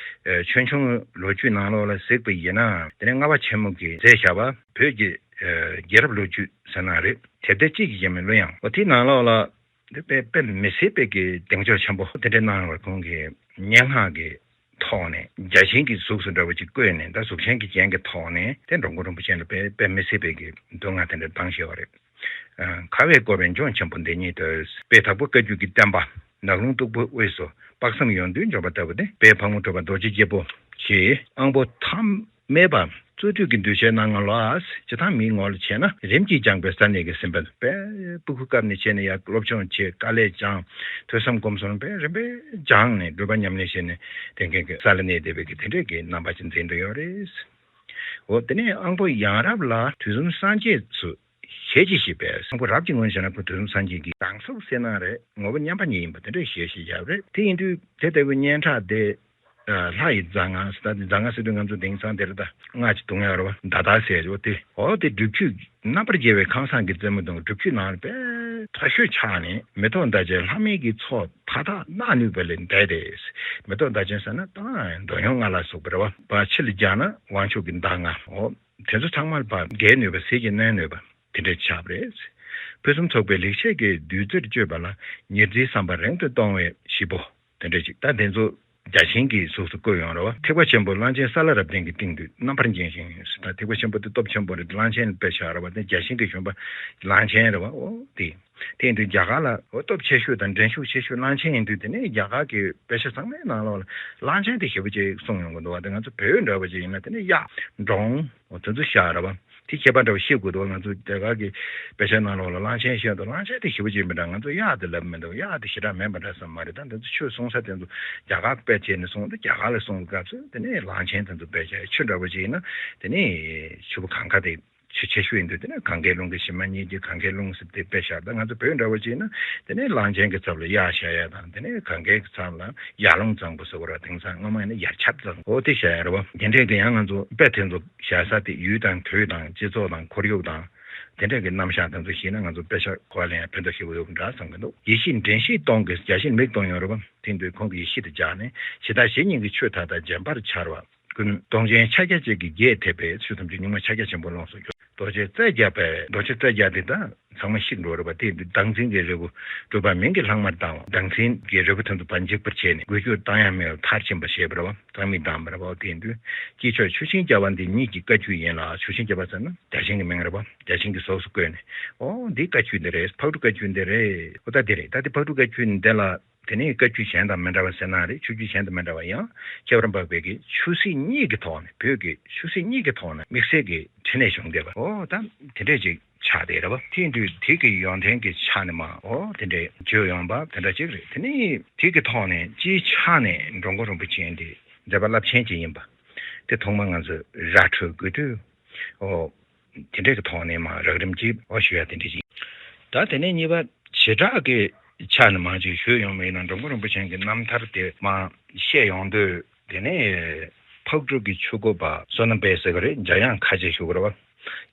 ཨ་ཆོས་འབྱུང་ལོ་རྒྱུས་ནང་ལོགས་ལ་གཟིགས་པ་ཡིན་ན། དེ་ནས་ལྔ་པ་ཆེན་མོ་གིས་མཛད་བཞག་པ་བོད་ཀྱི་ཨ་རྒྱལ་རབས་ལོ་རྒྱུས་ཟེར་ན་རེད། དེབ་ཐེར་གཅིག་གི་ཡིན་མིན་ལོ་ཡང་འོ་དེའི་ནང་ལོགས་ལ། འདི་དཔེ་དཔེ་མི་སྲིད་པའི་གི་གདེང་འཇོག་ཆེན་པོ་དེ་འདྲ་གནང་བར་ཁོང་གིས་སྙན་ངག་གི་ཐོག་ནས་བརྒྱ་བྱིན་གྱི་གཟུགས་སུ་འདྲ་བོ་ཅིག་བཀོད་ནས། ད་གཟུགས་ཅན་གྱི་རྒྱན་གྱི་ཐོག་ནས་དེ་འགྲོ་མགོན་རིན་པོ་ཆེ་ལ་དཔེ་དཔེ་མི་སྲིད་པའི་གི་མདོ་སྔགས་དེ་འདྲ་བཏང་བཞག་པ་རེད། ཨ་ཁ་བས་བསྐོར་བའི་ལྗོངས་ཆེན་པོ་འདི་ཉིད་དུ། དཔལ་དྭགས་པོ་བཀའ་བརྒྱུད་ཀྱི་བསྟན་པ་ནགས་ཀླུང་སྟུག་པོའི་དབུས་སུ་དཔག་བསམ་ཡོངས་འདུས་འཇོམས་པར་ལྟ་བུ་སྟེ། དཔལ་ཕག་མོ་གྲུ་པ་རྡོ་རྗེ་རྒྱལ་པོ་ཞེས་དབང་པོ་ཐ་མལ་པ་རྩོད་དུས་ཀྱི་འདུས་བྱས་སྣ་ལྔ་ལ་སྤྱི་དང་མིའི་ངོ་ལ་བྱས་ན། རིམ་གྱིས་སྦྱངས་པའི་ས་གནས་ཀྱི་སེམས་དཔའ་དཔེ་སྤུ་གུ་སྐབས་ནས་བྱས་ནས་ཡར་སློབ་སྦྱོང་བྱས། དཀའ་ལས་སྦྱངས། ཐོས་བསམ་སྒོམ་གསུམ་དཔེ་རིམ་པས་སྦྱངས་ནས་སྒྲུབ་པ་ཉམས་ལེན་བྱས་ནས་དེང་གི་ས་ལ་གནས་བསྡད་པའི་གི་དེ་འདྲས་ཀྱི་རྣམ་པ་ཅིག་འཛིན་དུ་ཡོད་རེད། འོ་དེ་ནས་དབང་པོ་ཡང་རབ་ལ་དུས་གསུམ་སངས་རྒྱས་སུ་ཞལ་གྱིས་བཞེས་པའི་དབང་པོ་རབ་ཀྱི་ངོས་བྱས་ན་ཁོ་དུས་གསུམ་སངས་རྒྱས་ཀྱི་རང་གཟུགས་ཟེར་ན་རེད། ངོ་བོ་མཉམ་པ་ཉིད་ཡིན་པ་དེ་འདྲས་ཞལ་བཞེས་བཞག་པ་རེད། དེ་ཡིན་དུས་དེ་ལྟ་བུའི་སྙན་གྲགས་དེ། ལྷ་ཡི་རྫ་རྔ་ཟེར། ད་རྫ་རྔ་ཟེར་དུས་ང་ཚོ་དེང་སང་དེར་ད་རྔ་ཅིག་བརྡུང་ཡ་རེད་པ། མདའ་དར་ཟེར་ཡོད་དེ། འོ་དེ་སྒྲུབ་བརྒྱུད་རྣམ་པར་རྒྱལ་བའི་ཁང་བཟང་གི་རྩེ་མོ་དང་སྒྲུབ་བརྒྱུད་ནང་དཔེ་མཐའ་ཤོས་ཆགས་ནས། མེ་ཏོག་མདའ་ཅན་ལྷ་མིན་གྱི་ཚོགས་མཐའ་དག་གནག་ནུས་པ་ལས་འདས་ཏེ། མེ་ཏོག་མདའ་ཅན་ཟེར་ན་ད་འདོད་ཡོན་ལྔ་ལ་སོགས་པ་རེད་པ། ཕྱི་ལ་སྦྱར་ན་དབང་ཕྱུག་གི་མདའ་ལྔ། འོ་དེ་ཚོ་ཚང་མ་ལ་ཕར་རྒྱས་ནུས་པ། ཟིལ་གྱིས་གནོན་ནུས་པ་དེ་འདྲ་ཆགས་པ་རེད། ཕུན་སུམ་ཚོགས་པའི་ལེགས་བཤད་ཀྱི་བདུད་རྩིར་སྤྱོད་པ་ལ། ཉེར་འཚེའི་བསམ་པ་རིང་དུ་གཏོང་བའི་བཞི་པོ། དེ་འདྲ་ཅིག་ད་དེ་ཚོ་བརྒྱ་བྱིན་གྱི་གཟུགས་སུ་བཀོད་ཡོང་རེད་པ། ཐེག་པ་ཆེན་པོ་གླང་ཆེན་ས་བླ་རབ་བརྟན་གྱི་སྟེང་དུ་རྣམ་པར་འགྱིང་ཞིང་ཟེར། ད་ཐེག་པ་ཆེན་པོ་དེ་སྟོབས་ཆེན་པོ་རེད། གླང་ཆེན་དཔེ་ཆ་རེད་པ། དེ་བརྒྱ་བྱིན་གྱི་བཞོན་པ་གླང་ཆེན་རེད་པ། འོ་དེ། དེ་ཡིན་དུས་རྒྱ་གར་ལ་འོ་སྟོབས་ཆེ་ཤོས་དང་འགྲན་ཤུགས་ཆེ་ཤོས་གླང་ཆེན་ཡིན་དུས། དེ་ནས་རྒྱ་གར་གྱི་དཔེ་ཆ་ཚང་མའི་ནང་ལོགས་ལ་གླང་ཆེན་དེ་ཞེ་པོ་ཅིག་གསུངས་ཡོང་གི་འདུག་པ། དེ་ང་ཚོ་བོད་འདྲ་པོ་ཅིག་ཡིན་ན་དེ་ནས་གཡག་འབྲོང་འོ་དེ་ཚོ་བཞག་རེད་པ། དེ་ཁྱད་པར་འདྲ་པོ་ཤེས་དགོས་འདུག། ང་ཚོ་རྒྱ་གར་གྱི་དཔེ་ཆ་ནང་ལོགས་ལ་གླང་ཆེན་བཤད་འདུག། གླང་ཆེན་དེ་ཞེ་པོ་ཅིག་མི་འདྲ། ང་ཚོ་གཡག་དེ་ལབ་མི་འདུག། གཡག་དེ་ཞེ་དྲག་མེད་པ་འདྲ་བསམ་མ་རེད། ད་འདི་ཚོ་ཆོས་གསུང་ས་དེ་ཚོ་རྒྱ་གར་དཔེ་བྱས་ནས་གསུངས་འདུག། རྒྱ་གར་ལ་གསུང་སྐབས་སུ་དེ་ནས་གླང་ཆེན་དེ་ཚོ་དཔེ་ཆ། ཆུ་འདྲ་པོ་ཅིག་ཡིན་ན་དེ་ནས་ཆུ་བོ་གངྒཱ་དེ་ཆུ་ཆེ་ཤོས་ཡིན་དུས། དེ་ནས་གངྒཱའི་ཀླུང་གི་བྱེ་མ་སྙེད་ཀྱི་གངྒཱའི་ཀླུང་ཟེར་དེ་དཔེ་བཞག། ད་ང་ཚོ་བོད་འདྲ་པོ་ཅིག་ཡིན་ན་དེ་ནས་གླང་ཆེན་གྱི་ཚབ་ལ་གཡག་བཞག་ཡ་དང་། དེ་ནས་གངྒཱའི་ཚབ་ལ་ཡར་ཀླུང་གཙང་པོ་ཟེར་བ་རེད། དེང་སང་སྔོན་མ་ཡིན་ན་ཡར་ཆབ་གཙང་པོ་དེ་བཞག་ཡ་རེད་པ། དེ་འདྲས་ཀྱི་ཡང་ང་ཚོ་དཔེ་དེ་ཚོ་བཞག་ས་དེ་ཡུལ་དང་དུས་དང་སྤྱི་ཚོགས་དང་ཁོར་ཡུག་དང་དེ་འདྲས་ཀྱི་རྣམ་གཞག་དེ་ཚོ་ཤེས་ན་ང་ཚོ་དཔེ་ཆ་གོ་བ་ལེན་ཡ་ཕན་ཐོགས་ཞེ་པོ་ཡོད་འདྲ་བསམ་གྱི་འདུག། ཡེ་ཤེས་འདྲེན་བྱེད་སྟོང་གི་བརྒྱ་བྱིན་མིག་སྟོན་ཡོད་རེད་པ། དེ་དུས་ཁོང་གི་ཡེ་ཤེས་དེ་སྦྱར་ནས། ཇི་ལྟར་གཞི་སྙིང་གི་ཆོས་མཐའ་དག་འཇོམས་པར་འཆར་བ་ཀུན། སྟོང་ཆེན་ཕྱག་རྒྱ་གཅིག་གིས་རྒྱས་ཐེབས་པའི། ཆོས་ཐམས་ཅད་གཉུག་མ་ཕྱག་རྒྱ་ཆེན་པོ་ལོངས་སུ་གྱུར། རྡོ་རྗེ་རྩེ་བརྒྱད་པའི། རྡོ་རྗེ་རྩེ་བརྒྱད་དེ་ད་ཚང་མ་ཤེས་འགྲོ་རེད་པ། དེ་བདག་འཛིན་གྱི་རིལ་བུ་སྤྲུལ་པ་མིང་གི་ལྷག་མར་བཏང་བ། བདག་འཛིན་གྱི་རིལ་བུ་དེ་ཚོ་ཕར་འཇིག་པར་བྱས་ནས་འགུལ་སྐྱོད་བཏང་ཡ་མེད་པར་མཐར་ཕྱིན་པ་ཞེས་པ་རེད་པ། གཙང་མིག་དམ་པ་རེད་པ། དེ་དུས་དཀྱིལ་ཆོག་ཆུ་ཤིང་རྒྱ་བ་འདི་ཉིད་ཀྱི་བཀའ་བརྒྱུད་ཡིན་ལ། ཆུ་ཤིང་རྒྱ་བ་ཟེར་ན་བརྒྱ་བྱིན་གྱི་མིང་རེད་པ། བརྒྱ་བྱིན་གྱི་གཟུགས་སུ་བཀོད་ནས། ཨོ་འདི་བཀའ་བརྒྱུད་འདི་རེད། ཕག་གྲུ་བཀའ་བརྒྱུད་འདི་རེད། ཨོ་ད་འདི་རེད། ད་འདི་ཕག་གྲུ་བཀའ་བརྒྱུད་འདི་ལ། དེ་ནས་བཀའ་བརྒྱུད་གཞན་དང་མི་འདྲ་བ་ཟེར་ན་རེད། ཆོས་བརྒྱུད་གཞན་དང་མི་འདྲ་བ་ཡང་ཁྱད་པར་འཕགས་པའི་གི་ཆོས་སྲིད་གཉིས་ཀྱི་ཐོག་ནས། བོད་ཀྱི་ཆོས་སྲིད་གཉིས་ཀྱི་ཐོག་ནས་དམིགས་བསལ་གྱི་འཕྲིན་ལས་བྱུང་བསྡད་པ། ཨོ་ད་དེ་འདྲས་ཅིག་ཆགས་བསྡད་རེད་པ། དེ་དུས་དེ་གི་ཡོན་ཏན་གྱི་ཆ་ནས་མར་ཨོ་དེ་འདྲས་བརྗོད་ཡོང་བ་དེ་འདྲ་ཅིག་རེད། དེ་ནས་དེ་གི་ཐོག་ནས་སྤྱིའི་ཆ་ནས་འགྲོ་མགོན་རིན་པོ་ཆེ་འདི་མཛད་པ་རླབས་ཆེན་ཅིག་ཡིན་པ་དེ་ཐོག་མར་ང་ཚོས་ར་འཕྲོད་དགོས་དུས། ཨོ། དེ་འདྲའི་གི་ཐོག་ནས་མར་རགས་རིམ་གྱིས་ཨོ་ཞུ་ཡ་དེ་འདྲ་ཞིག། ད་དེ་ནས་གཉིས་པ་ བྱེ་བྲག་གི་ཆ་ནས་མར་ཅིག་ཞུས་ཡོང་བ་ཡིན་ན། འགྲོ་མགོན་རིན་པོ་ཆེ་གི་རྣམ་ཐར་དེ་མར་བཤད་ཡོང་དུས། དེ་ནས་ཕག་གྲུ་གི་ཆུ་འགོ་པ་བསོད་ནམས་དཔལ་ཟེར་གི་རེད། འཇམ་དབྱངས་ཁ་ཆེ་ཞུ་གི་རེད་བ།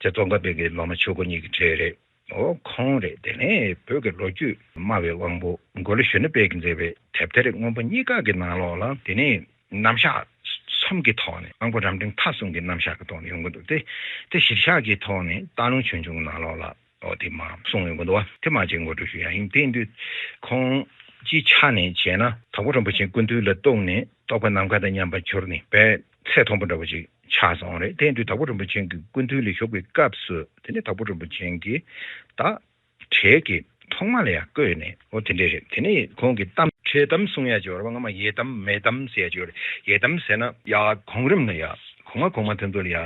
རྗེ་ཙོང་ཁ་པའི་གི་སློབ་མ་ཆོས་སྐུ་གཉིས་ཀྱི་གྲས་རེད། འོ་ཁོང་རེད། དེ་ནས་བོད་ཀྱི་ལོ་རྒྱུས་སྨྲ་བའི་དབང་པོ་མགོ་ལོག་གཞོན་ནུ་དཔལ་གྱིས་མཛད་པའི་དེབ་ཐེར་སྔོན་པོ་གཉིས་ཀ་གི་ནང་ལོགས་ལ། དེ་ནས་རྣམ་གཞག་གསུམ་གྱི་ཐོག་ནས། དབང་པོ་རབ་འབྲིང་ཐ་གསུམ་གྱི་རྣམ་གཞག་གི་ཐོག་ནས་ཡོང་གི་འདུག་སྟེ། དེ་གཞིར་བཞག་གི་ཐོག་ནས་སྟག་ལུང་ཆོས་འབྱུང་གི་ནང་ལོགས་ལ། འོ་དེ་མར་གསུངས་ཡོང་གི་འདུག་བ། དེ་མར་ཅིག་ངོ་སྤྲོད་ཞུ་ཡ་ཡིན། དེ་དུས་ཁོང་སྤྱིའི་ཆ་ནས་བྱས་ན། དྭགས་པོ་རིན་པོ་ཆེའི་སྐུ་མདུན་ལ་གཏུགས་ནས་རྟོགས་པ་ནམ་མཁའ་དང་མཉམ་པར་གྱུར་ནས། དཔེ་ཚད་མཐོན་པོ་འདྲ་བོ་ཅིག་ཆགས་སོང་རེད། དེ་དུས་དྭགས་པོ་རིན་པོ་ཆེ་གི་སྐུ་མདུན་ལ་བཞུགས་པའི་སྐབས་སུ། དེ་ནས་དྭགས་པོ་རིན་པོ་ཆེ་གིས་ད་འགྲེལ་གྱི་ཐོག་མ་ལ་ཡང་བཀོད་ནས། འོ་དེ་འདྲས་རེད། དེ་ནས་ཁོང་གི་གཏམ་འཕྲལ་གཏམ་གསུང་ཡ་ཅིག་ཡོད་རེད་བ། སྔ་མ་ཡས་གཏམ་མས་གཏམ་ཟེར་ཡ་ཅིག་ཡོད་རེད། ཡས་གཏམ་ཟེར་ན་ཡ་གོང་རིམ་ལ་ཡ། གོང་མ་གོང་མ་དེ་ཚོ་ལ་ཡ་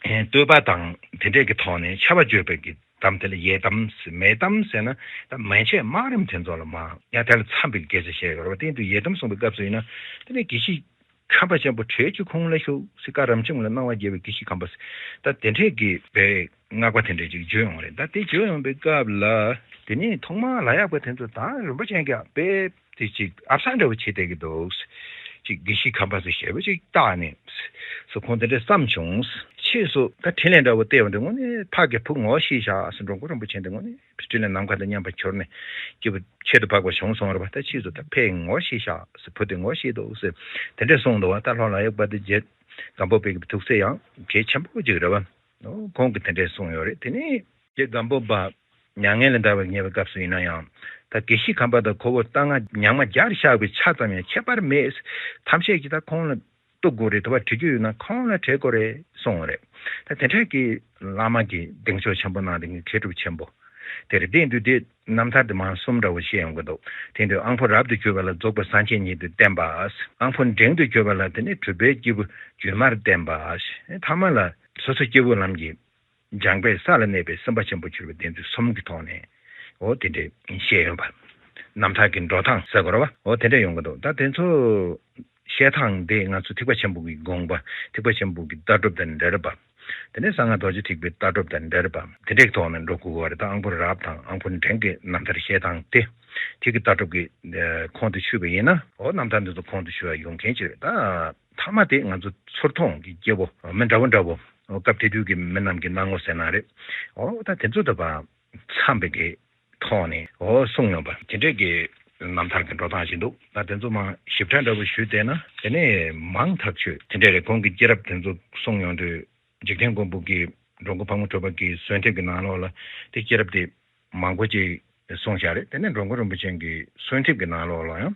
བསྟོད་པ་དང་དེ་འདྲས་ཀྱི་ཐོག་ནས་ཆར་པ་བརྗོད་པའི་གི་གཏམ་དེ་ལ་ཡས་གཏམ་ཟེར། མས་གཏམ་ཟེར་ན་ད་མན་ཆད་དམའ་རིམ་དེ་ཚོ་ལ་མར་ཡ་དེ་ལ་འཚམས་པའི་སྐད་ཆ་བཤད་ཡོད་རེད་བ། དེ་དུས་ཡས་གཏམ་གསུང་པའི་སྐབས་སུ་ཡིན་ན། དེ་ནས་དགེ་བཤེས་ཁམས་པ་ཆེན་པོ་བྲེལ་གྱིས་ཁོང་ལ་ཞུགས་ཟེར། བཀའ་རབ་འབྱམས་ལ་གནང་བ་རྒྱས་པའི་དགེ་བཤེས་ཁམས་པ་ཟེར། ད་དེ་འདྲས་ཀྱི་བའི་བསྔགས་པ་དེ་འདྲས་ཅིག་བརྗོད་ཡོང་རེད། ད་དེ་བརྗོད་ཡོང་པའི་སྐབས་ལ། དེ་ནས་ཐོག་མར་ལབ་ཡག་པ་དེ་ཚོ་ད་རིན་པོ་ཆེ་གིས་དཔེ་དེ་ཅིག་ཨབ་སང་འདྲ་བོ་བྱེད་བསྡད་ཀྱི་འདུག། ཅིག་དགེ་བཤེས་ཁམས་པ་ཟེར་ཞེ་པོ་ཅིག་བཏགས་ནས་ཟེར། ཁོང་དེ་འདྲས་བསམ་བྱུང་། ཕྱིས་སུ་ད་འཕྲིན་ལས་འདྲ་བོ་བལྟས་པ་འདི་དངོས་གནས་ཕ་གི་བུ་ངོ་ཤེས་ཤག་ཟེར། འགྲོ་མགོན་རིན་པོ་ཆེ་འདི་དངོས་གནས་འཕྲིན་ལས་ནམ་མཁའ་དང་མཉམ་པར་གྱུར་ནས་སྐྱེས་བུ་ཁྱད་དུ་འཕགས་པ་བྱུང་སོང་རེད་བ། ད་ཕྱིས་སུ་ད་ཕས་ངོ་ཤེས་ཤག་ཟེར། བུ་དེ་ངོ་ཤེས་འདུག་ཟེར། དེ་འདྲས་གསུངས་འདུག་བ། ད་ལྷོ་ལ་ཡག་པ་དེ་རྗེ་སྒམ་པོ་པའི་གི་ཐུགས་སྲས་ཡང་གལ་ཆེན་པོ་ཅིག་རེད་བ། ཁོང་གིས་དེ་འདྲས་གསུངས་ཡོད་རེད། དེ་ནས་རྗེ་སྒམ་པོ་པ་མྱ་ངན་ལས་འདས་པར་ཉེ་བའི་སྐབས་སུ་ཡིན་ན་ཡང་། ད་དགེ་བཤེས་ཁམས་པ་དང་ཁོ་བོ་ལྟ་ང་ཉག་མ་བརྒྱར་བཞག་པའི་ཆ་ཙམ་ཡང་ཁྱད་པར་མེད། ཐམས་ཅད་ཀྱིས་ད་ཁོང་ལ་གཏུག་དགོས་རེད། དུ་བ་བྲི་རྒྱུ་ཡོད་ན་ཁོང་ལ་བྲེལ་དགོས་རེད་གསུངས་རེད། ད་དེ་འདྲས་ཀྱི་བླ་མ་གི་གདེང་འཇོག་ཆེན་པོ་གནང་དེ་ངས་མཁས་གྲུབ་ཆེན་པོ་དེ་རེད། དེ་དུས་དེ་རྣམ་ཐར་དེ་མང་གསུམ་འདྲ་བོ་བཤད་ཡོང་གི་འདུག། དེ་དུས་དབང་པོ་རབ་ཏུ་གྱུར་པ་ལ་རྫོགས་པའི་སངས་རྒྱས་ཉིད་དུ་བསྟན་པ། དབང་པོ་འབྲིང་དུ་གྱུར་པ་ལ་དེ་ནས་གྲུབ་པའི་སྐྱེས་བུ་བརྒྱུད་མར་བསྟན་པ། ཐ་མ་ལ་སོ་སོ་སྐྱེ་བོ་ལམ་གྱི་སྦྱངས་པས་ས་ལ་གནས་པའི་སེམས་དཔའ་ཆེན་པོར་གྱུར་པའི་བསྟན་ཚུལ་གསུམ་གྱི་ཐོག་ནས། འོ་དེ་འདྲས་བཤད་ཡོད་པ། རྣམ་ཐར་གྱི་འགྲོ་སྟངས་ཟེར་དགོས་རེད་བ། འོ་དེ་འདྲས་ཡོང་གི་འདུག། ད་དེ་ཚོ་བཤད་སྟངས་དེ་ང་ཚོ་ཐེག་པ་ཆེན་པོ་གི་དགོངས་པ། ཐེག་པ་ཆེན་པོ་གི་ལྟ་གྲུབ་དང་འབྲེལ་བ། དེ་ནས་གསང་སྔགས་རྡོ་རྗེ་ཐེག་པའི་ལྟ་གྲུབ་དང་འབྲེལ་བ། དེ་འདྲས་ཐོག་ནས་འགྲོ་དགོས་པ་རེད། ད་དབང་པོ་རབ་དང་དབང་པོ་འབྲིང་གི་རྣམ་ཐར་བཤད་སྟངས་དེ། དེ་གི་ལྟ་གྲུབ་ཀྱི་ཁོངས་སུ་ཆུད་པ་ཡིན་ན། འོ་རྣམ་ཐར་འདི་ཚོ་ཁོངས་སུ་ཆུད་ཡ་ཡོང་མཁན་ཅིག་རེད། ད་མཐའ་མ་དེ་ང་ཚོ་ཚུར་མཐོང་གི་སྐྱེ་བོ་མི་འདྲ་བོ་འདྲ་བོ། སྐབས་དེ་དུས་ཀྱི་མི་རྣམས་ཀྱི་སྣང་ངོ་ཟེར་ན་རེད། འོ་ད་དེ་ཚོ་ད་བ་འཚམས་པའི་གི་ཐོག་ནས་འོ་གསུངས་ཡོང་པ། དེ་འདྲས་ཀྱི་རྣམ་ཐར་གྱི་འགྲོ་སྟངས་ཤིག་འདུག། ད་དེ་ཚོ་མ་ཞིབ་ཕྲ་འདྲ་བོ་ཞུས་བསྡད་ན། དེ་ནས་མང་ཐག་ཆོད་དེ་འདྲས་རེད། ཁོང་གི་སྐྱེས་རབས་དེ་ཚོ་གསུངས་ཡོང་དུས། འཇིག་རྟེན་མགོན་པོ་གིས་འགྲོ་མགོན་ཕག་མོ་གྲུ་པ་གི་གསོལ་འདེབས་ཀྱི་ནང་ལོགས་ལ་དེ་སྐྱེས་རབས་དེ་མང་པོ་ཅིག་གསུངས་བཞག་རེད། དེ་ནས་འགྲོ་མགོན་རིན་པོ་ཆེ་གི་གསོལ་འདེབས་ཀྱི་ནང་ལོགས་ལ་ཡང་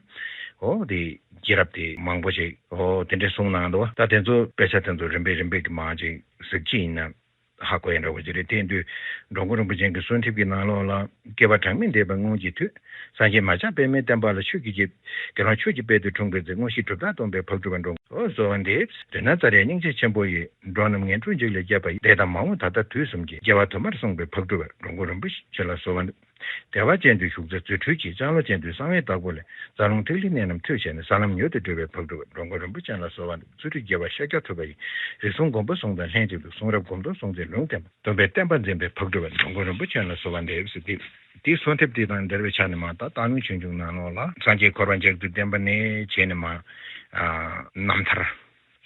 འོ་དེ་སྐྱེས་རབས་དེ་མང་པོ་ཅིག་འོ་དེ་འདྲས་གསུངས་གནང་འདུག། ད་དེ་ཚོ་དཔེ་ཆ་དེ་ཚོ་རིམ་པས་རིམ་པས་ཀྱི་མར་ཅིག་གཟིགས་ཅིག་ཡིན་ན་ཧ་གོ་ཡ་འདྲ་བོ་ཅིག་རེད། དེ་དུས་འགྲོ་མགོན་རིན་པོ་ཆེ་གི་གསོལ་འདེབས་ཀྱི་ནང་ལོགས་ལ། བསྐལ་པ་གྲངས་མེད་འདས་པའི་སྔོན་གྱི་དུས། སངས་རྒྱས་མ་ཆགས་པདྨའི་བསྟན་པ་ལ། ཆོས་ཀྱི་རྒྱལ། དགེ་སློང་ཆོས་ཀྱི་དཔལ་དུ་འཁྲུངས་པའི་ཚེ། དངོས་གཞི་གྲུབ་རྟགས་སྟོན་པའི་ཕག་གྲུ་པ་འགྲོ། འོ་གསོལ་བ་འདེབས། རཏྣ་ཙཱ་རའི་སྙིང་རྗེ་ཆེན་པོ་ཡིས། འགྲོ་རྣམས་ངན་འཁྲུལ་འཇིག་ལས་སྐྱོབ་པ་ཡི། འདས་དང་མ་འོངས་ད་ལྟ་དུས་གསུམ་གྱི། རྒྱལ་བ་དུ་མར་གསུངས་པའི་ཕག་གྲུ་པ། འགྲོ་མགོན་རིན་པོ་ཆེ་ལ་གསོལ་བ་འདེབས། བདེ་བ་ཅན་དུ་བཞུགས་ཚེ་རྫུ་འཕྲུལ་གྱིས། ལྕང་ལོ་ཅན་དུ་གསང་བའི་བདག་པོ་ལས། རྩ་རླུང་ཐིག་ལེའི་གནད་རྣམས་ཐོས་བྱས་ནས། ས་ལམ་མྱུར་དུ་བགྲོད་པའི་ཕག་གྲུ་པ། འགྲོ་མགོན་རིན་པོ་ཆེ་ལ་གསོལ་བ་འདེབས། རྫུ་འཕྲུལ་རྒྱལ་བ་ཤཱཀྱ་ཐུབ་པ་ཡི། རིགས་གསུམ་མགོན་པོ་གསུམ་དང་ལྷན་ཅིག་ཏུ། གསུང་རབ་སྒོམ་སྟོན་སྲུང་བརྩི་ལུང་བསྟན་པ། སྟོན་པའི་བསྟན་པ་འཛིན་པའི་ཕག་གྲུ་པ། འགྲོ་མགོན་རིན་པོ་ཆེ་ལ་གསོལ་བ་འདེབས་ཟེར་ཏེ། དེའི་གསོལ་འདེབས་དེ་དང་འབྲེལ་བའི་ཆ་ནས་མར་ད་སྟག་ལུང་ཆོས་འབྱུང་ནང་ལོགས་ལ། སངས་རྒྱས་འཁོར་བ་འཇིག་ཏུ་བསྟན་པ་ནས་བྱས་ནས་མར། ཨ་རྣམ་ཐར་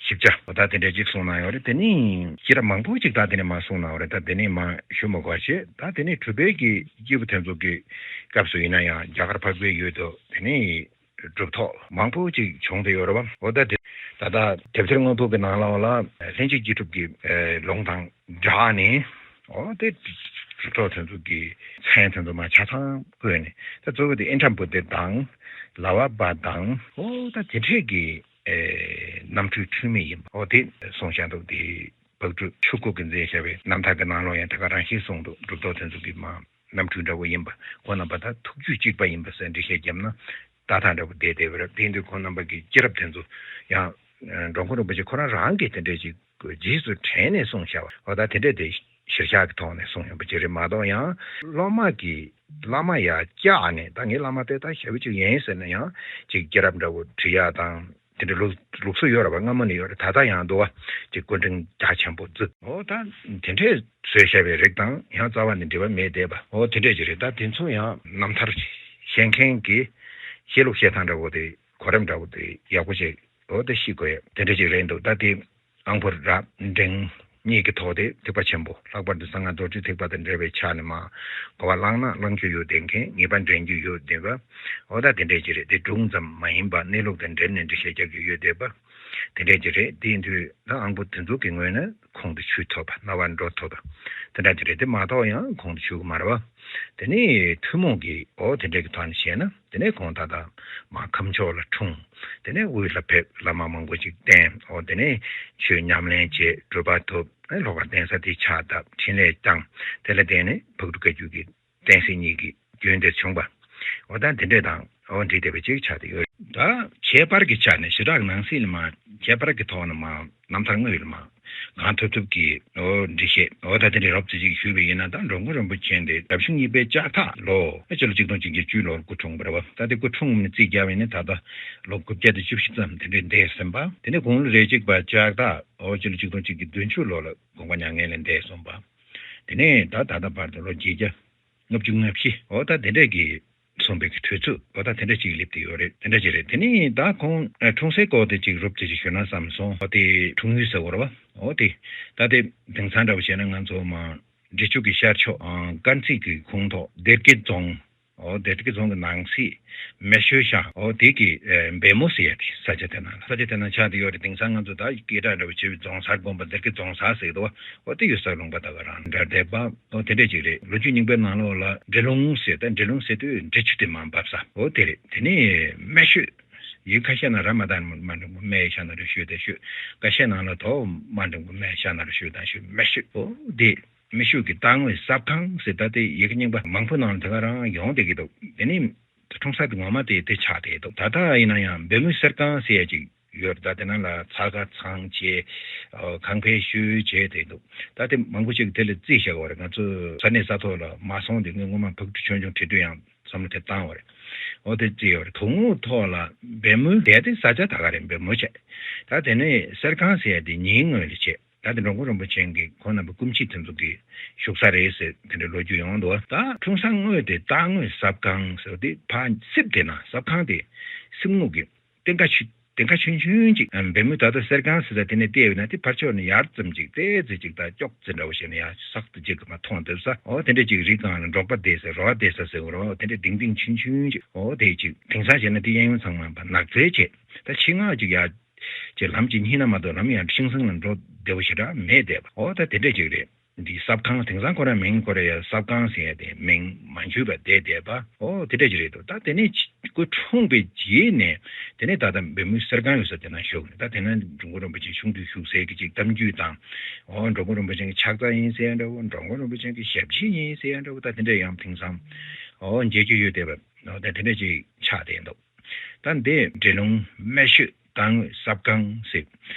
ཞིབ་ཆ་ད་དེ་འདྲ་ཅིག་གསུངས་གནང་ཡོད་རེད། དེ་ནས་སྐྱེས་རབས་མང་པོ་ཅིག་ད་དེ་ནས་མར་གསུངས་གནང་ཡོད་རེད། ད་དེ་ནས་མར་ཞུ་མི་དགོས་བྱས། ད་དེ་ནས་གྲུབ་པའི་གི་སྐྱེས་བུ་དེ་ཚོ་གི་སྐབས་སུ་ཡིན་ན་ཡང་རྒྱ་གར་འཕགས་པའི་ཡུལ་དུ་དེ་ནས་གྲུབ་ཐོབ་མང་པོ་ཅིག་བྱུང་བསྡད་ཡོད་རེད་བ། འོ་ད་དེ་ད་ལྟ་དེབ་ཐེར་སྔོན་པོ་གི་ནང་ལོགས་ལ་ལྷན་ཅིག་སྐྱེས་གྲུབ་ཀྱི་ཨེ་ལུང་དང་སྦྲགས་ནས། འོ་དེ་གྲུབ་ཐོབ་དེ་ཚོ་གི་མཚན་དེ་ཚོ་མར་ཆ་ཚང་བཀོད་ནས། ད་གཙོ་བོ་དེ་ཨིནྡྲ་བྷུ་ཏི་དང་ལ་བ་པ་དང་། འོ་ད་དེ་འདྲས་ཀྱི་ཨེ་རྣམ་འཕྲུལ་འཁྲུལ་མེད་ཡིན་པ། འོ་དེ་གསུངས་བཞག་འདུག། དེ་ཕག་གྲུ་ཆོས་སྐུ་གིས་མཛད་བཞག་པའི་རྣམ་ཐར་གྱི་ནང་ལོགས་ཡང་དེ་ག་རང་བཞིན་གསུངས་འདུག། གྲུབ་ཐོབ་དེ་ཚོ་གི་མར་རྣམ་འཕྲུལ་འདྲ་བོ་ཡིན་པ། ཁོང་རྣམ་པ་ད་ཐུགས་རྒྱུད་གཅིག་པ་ཡིན་པ་ཟེར་འགྲེལ་བཤད་བརྒྱབ་ན་ཏག་ཏག་འདྲ་བོ་བསྡད་བསྡད་པ་རེད། དེ་ཡིན་དུས་ཁོང་རྣམ་པ་གི་སྐྱེས་རབས་དེ་ཚོ་ཡང་འགྲོ་མགོན་རིན་པོ་ཆེ་ཁོ་རང་རང་གིས་དེ་འདྲས་ཅིག་རྗེས་སུ་དྲན་ནས་གསུངས་བཞག་པ། འོ་ད་དེ་འདྲས་དེ་གཞིར་བཞག་གི་ཐོག་ནས་གསུངས་ཡོང་པ་ཅིག་རེད་མ་གཏོགས། ཡང་སློབ་མ་གིས་བླ་མ་ཡར་བཀྱགས་ནས། ད་ངའི་བླ་མ་དེ་ད་ཞེ་པོ་ཅིག་ཡིན་ཟེར་ན་ཡང་ཅིག་སྐྱེས་རབས་འདྲ་བོ་བྲི་ཡ་དང་། དེ་འདྲའི་ལུགས་ལུགས་སྲོལ་ཡོད་རེད་པ། སྔ་མོ་ནས་ཡོད་རེད། ད་ལྟ་ཡང་འདུག་བ། ཅིག་སྐུ་ཕྲེང་རྒྱ་ཆེན་པོ་བརྩིགས། འོ་ད་དེ་འདྲས་བཟོས་བཞག་པའི་རིགས་དང་ཡང་རྩ་བ་ནས་འབྲེལ་བ་མེད་བསྡད་པ། འོ་དེ་འདྲས་ཅིག་རེད། ད་དེ་ཚོ་ཡང་རྣམ་ཐར་བཤད་མཁན་གྱི་བཤད་ལུགས་བཤད་སྟངས་འདྲ་བོ་དེ། གོ་རིམ་འདྲ་བོ་དེ་ཡག་པོ་ཅིག་འོ་དེ་ཤེས་དགོས་ཡ་དེ་འདྲ་ཅིག་རེད་འདུག་ད་དེ་ཨང་བུ་ར་འབྲིང་གཉིས་ཀྱི་ཐོག་དེ་ཐེག་པ་ཆེན་པོ། ལྷག་པར་དུ་གསང་སྔགས་རྡོ་རྗེ་ཐེག་པ་དང་འབྲེལ་བའི་ཆ་ནས་མར་གོ་བ་བླངས་ན་བླང་རྒྱུ་ཡོད་བསྡད་མཁན། ངེས་པ་འདྲེན་རྒྱུ་ཡོད་བསྡད་པ། འོ་ད་དེ་འདྲས་ཅིག་རེད། དེ་སྒྲུང་ཙམ་མ་ཡིན་པ་གནས་ལུགས་དང་འབྲེལ་ནས་འགྲེལ་བཤད་རྒྱག་རྒྱུ་ཡོད་བསྡད་པ། དེ་འདྲས་ཅིག་རེད། དེ་ཡིན་དུས་ད་ཨང་བུ་དེ་ཚོ་གི་ངོས་ནས་ཁོང་དུ་ཆུད་ཐུབ་པ། རྣ་བར་འགྲོ་ཐུབ་པ་དེ་འདྲ་ཅིག་རེད། དེ་མ་གཏོགས་ཡང་ཁོང་དུ་ཆུད་ཀྱི་མ་རེད་བ། དེ་ནས་ཐུན་མོང་གི་འོ་དེ་འདྲས་ཀྱི་ཐོག་ནས་བཤད་ན། དེ་ནས་ཁོང་ད་ལྟ་མར་ཁམས་ཕྱོགས་ལ་འཁྲུངས། དེ་ནས་དབུས་ལ་ཕེབས། བླ་མ་མང་པོ་ཅིག་བསྟེན། འོ་དེ་ནས་ཆོས་ཉམས་ལེན་བྱས། གྲུབ་པ་ཐོབ། ཨེ་ལྷོ་ཁར་གདན་ས་དེ་ཕྱག་བཏབ། འཕྲིན་ལས་བསྐྱངས། དེ་ལ་བརྟེན་ནས་ཕག་གྲུ་བཀའ་བརྒྱུད་ཀྱི་བསྟན་སྲིད་གཉིས་ཀྱི་རྒྱུན་དེ་བྱུང་བ། འོ་ད་དེ་འདྲས་དང་འོ་འདྲེས་བསྡད་པ་ཅིག་ཆགས་བསྡད་ཡོད། ད་ཁྱད་པར་གྱི་ཆ་ནས་ཞི་དྲག་ནང་གསེས་ལ་མར་ཁྱད་པར་གྱི་ཐོག་ནས་མར་རྣམ་ཐར་དངོས་ལ་མར་གང་ཐུབ་ཐུབ་ཀྱིས་འོ་འགྲེལ་བཤད་འོ་ད་དེ་འདྲའི་རོབ་ཙམ་ཅིག་ཞུས་པ་ཡིན་ན། ད་འགྲོ་མགོན་རིན་པོ་ཆེ་འདི་རབ་བྱུང་གཉིས་པའི་ལྕགས་ཐག་ལོ། ཨེ་སྤྱི་ལོ་ཆིག་སྟོང་གཅིག་བརྒྱ་བཅུ་ལོར་སྐུ་འཁྲུངས་པ་རེད་བ། ད་དེ་སྐུ་འཁྲུངས་ནས་རྩིས་བརྒྱབ་པ་ཡིན་ན་ད་ལྟ་ལོ་དགུ་བརྒྱ་དང་བཅུ་བཞི་ཙམ་དེ་འདྲའི་འདས་ཟིན་པ། དེ་ནས་དགུང་ལོ་རེ་གཅིག་པ་ལྕགས་ཐག་འོ་སྤྱི་ལོ་ཆིག་སྟོང་གཅིག་བརྒྱ་བདུན་ཅུ་ལོ་ལ་དགོངས་པ་མྱ་ངན་ལས་འདས་སོང་བ། དེ་ནས་ད་ད་ལྟ་བར་དུ་ལོ་བརྒྱད་བརྒྱ་ལྔ་བཅུ་ང་བཞི་འོ་ད་དེ་འདྲས་ཀྱི་སོང་བའི་གི་དུས་ཚོད་འོ་ད་དེ་འདྲ་ཅིག་སླེབས་བསྡད་ཡོད་རེད། དེ་འདྲ་ཅིག་རེད། དེ་ནས་ད་ཁོང་ཨ་འཁྲུངས་སའི་སྐོར་དེ་ཅིག་རོབ་ཙམ་ཅིག་ཞུས་ན་བསམ་སོང་། འོ་དེ་འཁྲུངས་ཡུལ་ཟེར་བ་རེད་བ། འོ་དེ་ད་དེ་དེང་སང་འདྲ་བོ་བྱས་ན་ང་ཚོ་མར་འབྲི་ཆུ་གི་ཤར་ཕྱོགས་ཨ་དཀར་མཛེས་ཀྱི་ཁོངས་གཏོགས་སྡེ་དགེ་རྫོང་། འོ་སྡེ་དགེ་རྫོང་གི་ནང་གསེས་སྨད་ཤོད་ཤང་འོ་དེ་གི་ཨ་འབེལ་མོ་ཟེར་ཡ་དེ་ས་ཆ་དེ་ན་ལ། ས་ཆ་དེ་ན་ཆགས་བསྡད་ཡོད་རེད། དེང་སང་ང་ཚོ་ད་སྐད་གྲགས་འདྲ་བོ་ཆེ་བའི་རྫོང་གསར་དགོན་པ་སྡེ་དགེ་རྫོང་གསར་ཟེར་གི་འདུག་བ། འོ་དེ་ཡོད་ས་ལུང་པ་ད་ག་རང་འདྲ་བསྡད་པ། འོ་དེ་འདྲ་ཅིག་རེད། ལོ་རྒྱུས་རྙིང་པའི་ནང་ལོགས་ལ་འབྲི་ལུང་ཟེར། ད་འབྲི་ལུང་ཟེར་དུས་འབྲི་ཆུ་དེ་མར་འབབ་ས་འོ་དེ་རེད། དེ་ནས་སྨད་ཤོད། ཡིག་ཁ་ཤས་ན་ར་མ་དང་མ་འགྲེང་བུ་སྨད་ཤ་ན་རུ་ཤོད་དང་ཤོད། ཁ་ཤས་ནང་ལ་དོ་མ་འགྲེང་བུ་སྨད་ཤ་ན་རུ་ཤོད་དང་ཤོད། སྨད་ཤོད། འོ་དེ་སྨད་ཤོད་ཀྱི་རྟ་དངོས་གསབ་ཁང་ཟེར། ད་དེ་ཡི་གེ་རྙིང་པ་མང་པོ་ནང་ལ་དེ་ག་རང་ཡོང་བསྡད་ཀྱི་འདུག་དེ་ནི་འཁྲུངས་ས་དེ་ངོ་མ་དེ་དེ་ཆགས་བསྡད་འདུག་ད་ལྟ་ཡིན་ན་ཡང་འབེལ་མོའི་གསེར་ཁང་ཟེར་ཡ་ཅིག་ཡོད་རེད། ད་དེ་ནང་ལ་ཚ་ཁ་ཚང་བྱས། ཨོ་ཁང་པའི་ཤུལ་བྱས་བསྡད་འདུག་ད་དེ་མང་པོ་ཅིག་དེ་ལ་རྩིས་བཞག་པ་རེད། ང་ཚོ་ས་གནས་ས་ཐོག་ལ་མ་སོང་དེ་ངས་སྔོན་མ་ཕག་གྲུ་ཆུང་ཆུང་བྲིས་དུས་ཡང་བསམ་བློ་དེ་བཏང་བ་རེད། འོ་དེ་རྩིས་ཡོད་རེད། དོན་དངོས་ཐོག་ལ་འབེལ་མོའི་དེ་དེ་ས་ཆ་ད་ག་རེད། འབེལ་མོ་བྱས། ད་དེ་ནས་གསེར་ཁང་ཟེར་ཡ་དེ་ཉིན་དངོས་ལ་བྱས། ད་དེ་འགྲོ་མགོན་རིན་པོ་ཆེ་གི་ཁོང་རྣམ་པའི་སྐུ་མཆེད་དེ་ཚོ་གི་བཞུགས་ས་རེད་ཟེར་དེ་འདྲའི་ལོ་རྒྱུས་ཡོང་འདུག་ད་འཁྲུངས་ས་དངོས་དེ་རྟ་དངོས་གསབ་ཁང་ཟེར་བ་དེ་ཕར་སྲིབ་དེ་ན་གསབ་ཁང་དེ་སྲིབ་ངོས་ཀྱི་སྟེང་ཁ་ཆུ་སྟེང་ཁ་ཆུང་ཆུང་ཅིག་འབེལ་མོའི་ད་ལྟ་གསེར་ཁང་ཟེར་ས་དེ་ནས་བལྟས་ཡོད་ན་དེ་ཕར་ཕྱོགས་ནས་ཡར་ཙམ་ཅིག་ཏོག་ཙམ་ཅིག་ད་ཅོག་ཙེ་འདྲ་བོ་བྱས་ན་ཡར་སག་ཏུ་ཅིག་མར་མཐོང་ཐུབ་ས། འོ་དེ་འདྲ་ཅིག་རི་སྒང་ལ་འབྲོག་པ་བསྡད་ས་རོ་བ་བསྡད་ས་ཟེར་བ་རོ། འོ་དེ་འདྲ་ལྡིང་ལྡིང་ཆུང་ཆུང་ཅིག་འོ་དེ་ཅིག་དེང་སང་བྱས་ན་དེ་གཡས་གཡོན་ཚང་མ་ནགས་ཚལ་བྱས། ད་ཕྱི་ནང་ཅིག་ཡར་ཅིག་ལམ་ཅིག་རྙེད་ན་མ་གཏོགས་ལམ་ཡང་ཤིང་སེང་ལ་འགྲོ་བདེ་བོ་ཞེ་དྲག་མེད་བསྡད་པ། འོ་ད་དེ་འདྲ་ཅིག་རེད། འདི་གསབ་ཁང་དེང་སང་ཁོ་རང་མིང་ཁོ་རང་ཡང་གསབ་ཁང་ཟེར་ཡ་དེ་མིང་མ་འཇུས་པ་བསྡད་བསྡད་པ། འོ་དེ་འདྲ་ཅིག་རེད་འདུག་ད་དེ་ནས་ཁོ་འཁྲུངས་པའི་རྗེས་ནས་དེ་ནས་ད་ལྟ་འབེལ་མོའི་གསེར་ཁང་ཡོད་ས་དེ་ན་བཞུགས་ནས། ད་དེ་ན་འགྲོ་མགོན་རིན་པོ་ཆེ་ཆུང་དུས་བཞུགས་སའི་གི་ཅིག་གཏམ་རྒྱུད་དང་། འོ་འགྲོ་མགོན་རིན་པོ་ཆེ་གི་ཕྱག་རྩ་ཡིན་ཟེར་ཡ་འདྲ་བོ། འགྲོ་མགོན་རིན་པོ་ཆེ་གི་ཞབས་ཕྱི་ཡིན་ཟེར་ཡ་འདྲ་བོ། ད་དེ་འདྲ་ཡང་དེང་སང་འོ་མཇལ་རྒྱུ་ཡོད་བསྡད་པ། འོ་ད་དེ་འདྲ་ཅིག་ཆགས་བསྡད་འདུག་ད་འདི་འབྲི་ལུང་སྨད་ཤོད་རྟ་དངོས་གསབ་ཁང་ཟེར།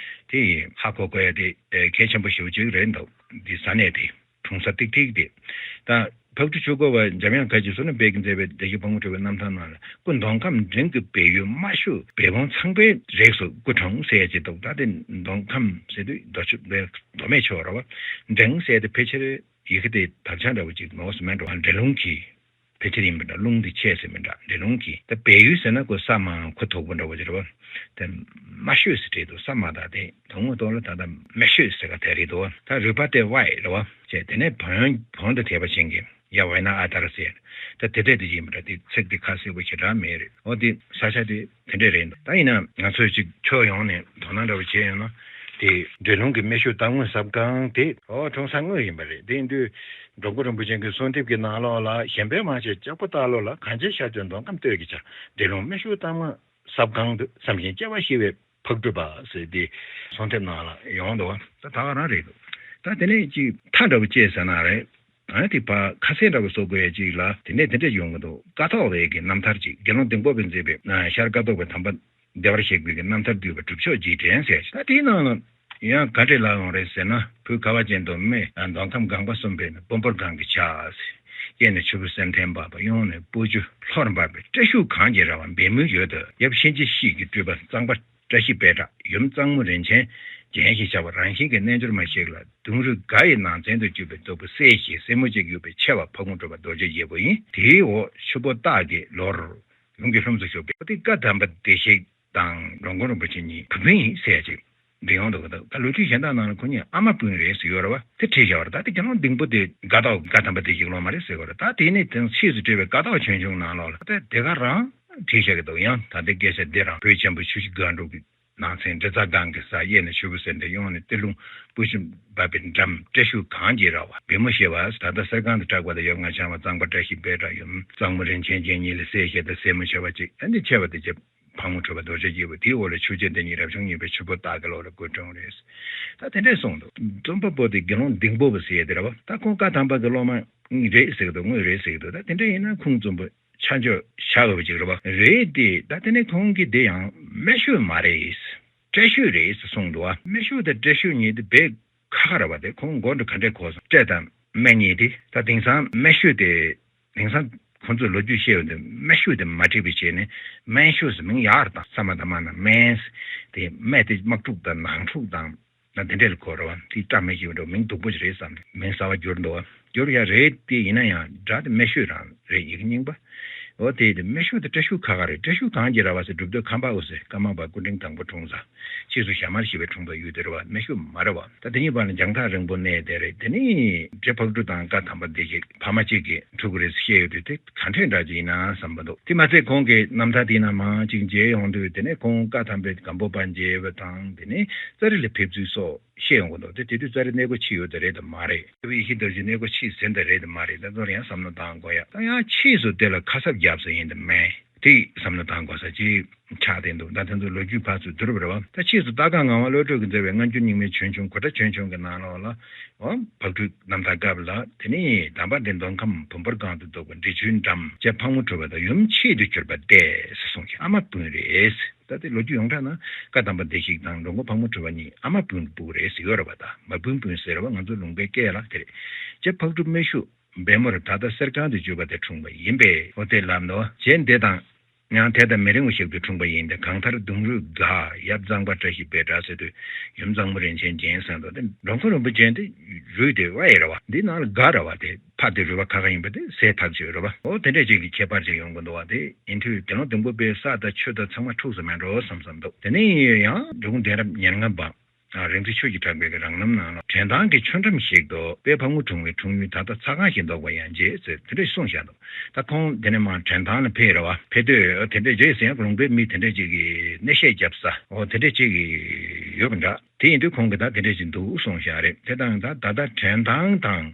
དེ་ཧ་གོ་དགོས་ཡ་དེ་གལ་ཆེན་པོ་ཞེ་པོ་ཅིག་རེད་འདུག་འདི་ས་གནས་དེ་འཁྲུངས་ས་ཏིག་ཏིག་དེ། ད་ཕག་གྲུ་ཆུ་འགོ་བ་འཇམ་དབྱངས་མཁར་བྱོན་བསོད་ནམས་དཔལ་གྱིས་མཛད་པའི་བདེ་གཤེགས་ཕག་མོ་གྲུ་པའི་རྣམ་ཐར་ནང་ལ་སྐུ་མདོ་ཁམས་འབྲིང་གི་སྦས་ཡུལ་སྨད་ཤོད་སྦས་སྤུངས་ཚངས་པའི་རིགས་སུ་སྐུ་འཁྲུངས་ཟེར་ཡ་ཅིག་འདུག་ད་དེ་མདོ་ཁམས་ཟེར་དུས་མདོ་ཆུ་མདོ་སྨད་ཕྱོགས་རེད་བ། འབྲིང་ཟེར་དེ་ཕལ་ཆེར་ཡི་གེ་དེ་དར་ཆ་འདྲ་བོ་ཅིག་ནོར་སི་མེན་འགྲོ་བ། འབྲི་ལུང་གི་ཕལ་ཆེར་ཡིན་པ་འདྲ། ལུང་འདི་ཆད་ཟེར་མི་འདྲ། འབྲི་ལུང་གི་ད་སྦས་ཡུལ་ཟེར་ན་ཁོ་ས་མར་ཁོ་དོག་པོ་འདྲ་བོ་ཅིག་རེད་བ། དེ་སྨད་ཤོད་ཟེར་བྲིས་འདུག་ས་མ་ད་དེ་དོན་དངོས་ཐོག་ལ་ད་ལྟ་སྨད་ཤོད་ཟེར་ག་དེ་རེད་འདུག་ད་རུས་པ་དེ་ཝའི་རེད་བ། བྱས་དེ་ནས་བོན་བོན་དུ་དད་པ་ཅན་གྱི་ཡ་ཝའི་ན་ཨ་དར་ཟེར། ད་དེ་འདྲས་དེ་ཡིན་པ་འདྲ། དེ་ཚིག་དེ་ཁ་གསལ་པོ་ཞེ་དྲག་མེད་རེད། འོ་དེ་ས་ཆ་དེ་དེ་འདྲས་རེད་འདུག་ད་ཡིན་ན་ང་ཚོས་ཅིག་ཕྱོགས་ཡོངས་ནས་དོ་སྣང་འདྲ་བོ་བྱས་ཡོང་ན། དེ་འབྲི་ལུང་གི་སྨད་ཤོད་རྟ་དངོས་གསབ་ཁང་དེ་འོ་འཁྲུངས་ས་དངོས་ཡིན་པ་རེད། དེ་ཡིན་དུས་འགྲོ་མགོན་རིན་པོ་ཆེ་གི་གསོལ་འདེབས་ཀྱི་ནང་ལོགས་ལ། གཞན་ཕན་མ་བྱས་ལྕགས་ཕོ་རྟ་ལོ་ལ། གངས་ཅན་ཤར་ཕྱོགས་མདོ་ཁམས་སྟོད་ཀྱི་ཆ། འབྲི་ལུང་སྨད་ཤོད་རྟ་དངོས་གསབ་ཁང་དུ། བསམ་གཞན་སྐྱེ་བ་ཤི་བའི་ཕག་གྲུ་པ་ཟེར་དེ་གསོལ་འདེབས་ནང་ལ་ཡོང་འདུག་ད་ད་ག་རང་རེད་འདུག་ད་དེ་ནས་ཅིག་མཐའ་འདྲ་བོ་བཅད་ཟེར་ན་རེད། ཨ་དེ་ཕར་ཁ་གསལ་འདྲ་བོ་བཟོ་དགོས་ཡ་ཅིག་ལ་དེ་ནས་དེ་འདྲ་ཡོང་གི་འདུག་ཀཿཐོག་པའི་གི་རྣམ་ཐར་ཅིག་དགེ་སློང་ལྡིང་དཔོན་པས་མཛད་པའི་ཤར་ཀཿཐོག་པའི་དམ་པ་བདེ་བར་གཤེགས་པའི་གི་རྣམ་ཐར་བསྡུས་པ་སྒྲུབ་མཆོག་རྗེས་དྲན་ཟེར། ད་དེའི་ནང་ལ་ཡང་ག་འདྲས་ལབ་ཡོང་རེད་ཟེར་ན། བོད་ཁ་བ་ཅན་དུ་སྨད་མདོ་ཁམས་སྒང་པ་གསུམ་པའི་དཔོན་པོར་སྒང་གི་ཆ། གཡས་ནས་ཆུ་བུར་སེར་ཐན་འབབ་པ། གཡོན་ནས་སྤོ་ཆུ་ལྷོར་འབབ་པའི་བཀྲ་ཤིས་གངས་ཀྱི་ར་བ་འབེལ་མོའི་ཡུལ་དུ། ཡབ་གཤིན་རྗེ་གཤེད་ཀྱི་སྤྲུལ་པ་གཙང་པ་ བཀྲ་ཤིས་དཔལ་གྲགས་ཡུམ་གཙང་མོ་རིན་ཆེན་རྒྱན་ཞེས་བྱ་བ་རང་བཞིན་གྱི་རྣལ་འབྱོར་མ་ཞིག་ལ། གདུང་རུས་དགའ་ཡི་ནང་ཚན་དུ་གྱུར་པའི་སྟོབས་པོ་སྲས་ཞེས་སྲས་མོ་གཅིག་ཡོད་པའི་ཆེ་བ་ཕག་མོ་གྲུ་པ་རྡོ་རྗེ་རྒྱལ་པོ་ཡིན། དེའི་འོག་ཆུ་བོ་སྟག་གི་ལོར་ཡུམ་གྱི་ལྷུམས་སུ་ཞུགས་པའི་དེ་བཀའ་དམ་པ་བདེ་གཤེགས་དང་འགྲོ་མགོན་རིན་པོ་ཆེ་གཉིས་བུ་སྤུན་ཡིན་ཟེར་ཅིག་འདི་ཡོང་འདུག་གི་འདུག་ད་ལོ་རྒྱུས་གཞན་དག་ནང་ལ་ཁོ་གཉིས་ཨ་མ་སྤུན་རེད་ཟེར་ཡོད་རེད་བ། དེ་བྲིས་བཞག་པ་རེད། ད་དེ་ཁྱེད་རང་ལྡིང་པོ་དེ་དགའ་ཐག་བཀའ་དམ་པ་བདེ་གཤེགས་སློབ་མ་རེད་ཟེར་གི་རེད། ད་དེ་ནས་དེ་ཕྱིས་སུ་བྲིས་པའི་བཀའ་ཐག་ཆོས་འབྱུང་ནང་ལོགས་ལ་ད་དེ་ག་རང་བྲིས་བཞག་གི་འདུག་ཡང་ད་ལྟའི་སྐད་ཆ་འདི་རང་བོད་ཆེན་པོ་ཆུ་བཞི་སྒང་དྲུག་གི་ནང་ཚན་འབྲི་རྩ་སྒང་གི་ས་གཡས་ནས་ཆུ་བོ་གསེར་འདི་གཡོན་ནས་གཏེར་ལུང་སྤུ་ཤིང་འབབ་པའི་འགྲམ། བཀྲ་ཤིས་གངས་ཀྱི་ར་བ་བེ་མོ་ཞེས་པ། ད་ལྟ་གསེར་ཁང་དུ་གྲགས་པ་དང་ཡབ་རྔ་ཆང་བ་གཙང་པ་བཀྲ་ཤིས་དཔལ་གྲགས་ཡུམ་གཙང་མོ་རིན་ཆེན་རྒྱན་གཉིས་ལ་སྲས་བཞི་དང་སྲས་མོ་བྱེ་བ་གཅིག་ཨ་ནི་ཆེ་བ་དེ་བྱེད་ཕག་མོ་གྲུ་པ་རྡོ་རྗེ་རྒྱལ་པོ། དེའི་འོག་ལ་ཆུ་སྐྱེས་འདི་ཉིད་རབ་བྱུང་གཉིས་པའི་ཆུ་བོ་སྟག་གི་ལོ་ལ་སྐུ་འཁྲུངས་རེད། ད་དེ་འདྲས་གསུངས་འདུག་རྩོམ་པ་པོ་དེ་དགེ་སློང་ལྡིང་པོ་བ་ཟེར་ཡ་དེ་རེད་བ། ད་ཁོང་བཀའ་དམ་པ་གི་སློབ་མ་རེད་ཟེར་གི་འདུག་དངོས་རེད་ཟེར་གི་འདུག་ད་དེ་འདྲ་ཡིན་ན་ཁོང་རྩོམ་པ་ཆ་འཇོག་བྱ་འོས་པ་ཅིག་རེད་བ། རེད་དེ་ད་དེ་ནས་ཁོང་གིས་དེ་ཡང་སྨད་ཤོད་མ་རེད། བཀྲ་ཤོད་རེད་ཟེར་གསུངས་འདུག་བ། སྨད་ཤོད་དང་བཀྲ་ཤོད་གཉིས་དེ་དཔེ་ཁ་ཁ་རེད་བ། དེ་ཁོང་མགོ་འདྲ་ག་འདྲས་གོ་སོང་། བཀྲ་དང་སྨད་གཉིས་དེ་ད་དེང་སང་སྨད་ཤོད་དེ་དེང་སང་ཁོང་ཚོས་ལོ་རྒྱུས་བཤད་ཡོད་དེ་སྨད་ཤོད་དེ་མ་བྲིས་པའི་ཆེད་ནས་སྨད་ཤོད་ཟེར་མིང་ཡག་རེད། དང་ས་མ་དང་མ་ན་སྨད་དེ་སྨད་དེ་དམག་འཁྲུག་དང་ནང་འཁྲུག་དང་། ད་དེ་འདྲས་ལ་གོ་རེད་བ། དེ་བཀྲ་མི་ཤིས་པ་འདྲ་བོ་མིང་སྡུག་པོ་ཞིག་རེད་བསམ་ནས་མིང་གསར་བ་བསྒྱུར་འདུག་བ། བསྒྱུར་ཡ་རེད་དེ་ཡིན་ན་ཡང་སྒྲ་དེ་སྨད་ཤོད་རང་རེད། ཡི་གེ་རྙིང་པ། འོ་དེ་དེ་སྨད་ཤོད་དེ་བཀྲ་ཤོད་ཁ་ཁ་རེད། བཀྲ་ཤོད་གངས་ཀྱི་ར་བ་ཟེར་སྒྲུབ་སྡེ་ཁམས་པ་འོ་ཟེར་ཀརྨ་པ་སྐུ་ཕྲེང་དང་པོ་འཁྲུངས་ས། ཕྱིས་སུ་ཞྭ་དམར་ཞེས་པའི་འཁྲུངས་པའི་ཡུལ་དེ་རེད་བ། སྨད་ཤོད་མ་རེད་བ། ད་དེ་གཉིས་བར་ལ་རྒྱང་ཐག་རིང་པོ་གནས་དེ་རེད། དེ་ནི་རྗེ་ཕག་གྲུ་དང་བཀའ་དམ་པ་བདེ་གཤེགས་ཕ་མ་གཅིག་གི་ཕྲུ་གུ་རེད་ཟེར་བཤད་ཡོད་དུས་དེ་ག་འདྲས་འདྲ་ཅིག་ཡིན་ན་བསམ་པ་འདུག་དེ་མ་ཚད་ཁོང་གི་རྣམ་ཐར་དེ་ན་མང་ཅིག་མཇལ་ཡོང་དུས་དེ་ནས་ཁོང་བཀའ་དམ་པའི་སྒམ་པོ་པ་མཇལ་བ་དང་དེ་ནས་ཙཱ་རི་ལ་ཕེབས་ཚུལ་སོགས་བཤད་ཡོང་གི་འདུག་དེ་དེ་དུས་ཙཱ་རི་གནས་སྒོ་ཕྱེ་ཡོད་དེ་རེད་དམ་མ་རེད། ཡེ་ཤེས་རྡོ་རྗེ་གནས་སྒོ་ཕྱེ་ཟིན་དེ་རེད་དམ་མ་རེད། ད་ཚོར་ཡང་བསམ་བློ་བཏང་དགོས་ཡ། ད་ཡང་ཕྱིས་སུ་དེ་ལ་ཁ་གསབ་བརྒྱབ་ས་ཡིན་དམ་མེད། དེ་བསམ་བློ་བཏང་དགོས་ས་ཅིག་ཆགས་བསྡད་འདུག་ད་དེ་ཚོ་ལོ་རྒྱུས་ཕར་ཚུར་བསྡུར་བ་རེད་བ། ད་ཕྱིས་སུ་སྟག་སྒང་ངག་དབང་བློ་གྲོས་ཀྱིས་མཛད་པའི་སྔ་འགྱུར་རྙིང་མའི་ཆོས་འབྱུང་གཽ་ཌ་ཆོས་འབྱུང་གི་ནང་ལོགས་ལ། འོ་ཕག་གྲུའི་རྣམ་ཐར་སྐབས་ལ་དེ་ནས་དམ་པ་འདི་མདོ་ཁམས་བོན་སྦུར་སྒང་དུ་བདོག་པའི་འབྲི་ཆུའི་འགྲམ་རྗེ་ཕག་མོ་གྲུ་པ་དང་ཡུམ་གཅིག་ཏུ་གྱུར་པ་སྟེ་ཟེར་གསུངས་ཤིང་ཨ་མ་སྤུན་རེད། ད་དེ་ལོ་རྒྱུས་ཡོངས་གྲགས་ན་བཀའ་དམ་པ་བདེ་གཤེགས་དང་འགྲོ་མགོན་ཕག་མོ་གྲུ་པ་གཉིས་ཨ་མ་སྤུན་སྤུ་གུ་རེད་ཟེར་ཡོད་རེད་བ། ད་མ་སྤུན་སྤུན་ཟེར་བ་ང་ཚོ་ལུང་པའི་སྐད་ལ་དེ་རེད། རྗེ་ཕག་གྲུ་སྨད་ཤོད་བལ་མོར་ད་ལྟ་གསེར་ཁང་དུ་བཞུགས་པ་དེར་འཁྲུངས་པ་ཡིན་པས། འོ་དེ་ལབ་ནོ། རྗེ་འདི་དང་ཡང་དེ་དང་མི་རིང་བ་ཞིག་ཏུ་འཁྲུངས་པ་ཡིན་ཏེ། གང་ལྟར་གདུང་རུས་དགའ་ཡབ་གཙང་པ་བཀྲ་ཤིས་དཔལ་གྲགས་ཟེར་དུས་ཡུམ་གཙང་མོ་རིན་ཆེན་རྒྱན་ཟེར་འདུག་དེ་འགྲོ་མགོན་རིན་པོ་ཆེ་འདི་རུས་དེ་བ་ཡི་ར་བ། འདི་ནང་ལ་དགའ་ར་བ། དེ་ཕ་དེ་རུས་པ་ཁ་ཁ་ཡིན་པ་དེ་ཟས་ཐག་ཆོད་ར་བ། འོ་དེ་འདྲ་ཅིག་གི་ཁྱད་པར་ཅིག་ཡོང་གི་འདུག་བ། དེ་ཡིན་དུས་དགེ་སློང་ལྡིང་པོ་པས་ས་དང་ཆུ་དང་ཚང་མ་འཁྲུགས་ས་མེད་འགྲོ་བསམ་བསམ་འདུག་དེ་ནས་ཡང་འབྲི་གུང་གདན་རབས་ཉེར་ལྔ་པ། རིག་འཛིན་ཆོས་ཀྱི་གྲགས་པའི་རང་རྣམ་ནང་ལ་དྲན་ཐང་གི་ཆོས་འགྲམ་ཞིག་ཏུ་དཔལ་ཕག་མོ་གྲུ་པའི་འཁྲུངས་ཡུལ་ད་ལྟ་ཚ་ཁང་ཞིག་འདོགས་པ་ཡང་མཇལ་ཟེར་དེ་འདྲ་གསུངས་བཞག་འདུག་ད་ཁོང་དེ་ནས་མར་དྲན་ཐང་ལ་ཕེབས་རེད་བ། ཕེབས་དུས་དེ་འདྲ་མཇལ་ཟེར་ཡང་ལུང་པའི་མི་དེ་འདྲ་ཅིག་གིས་གནས་བཤད་བརྒྱབ་ས་འོ་དེ་འདྲ་ཅིག་ཡོད་པ་འདྲ། དེ་ཡིན་དུས་ཁོང་གིས་ད་དེ་འདྲ་ཅིག་འདུག་གསུངས་བཞག་རེད། དེ་དང་ད་ད་ལྟ་དྲན་ཐང་དང་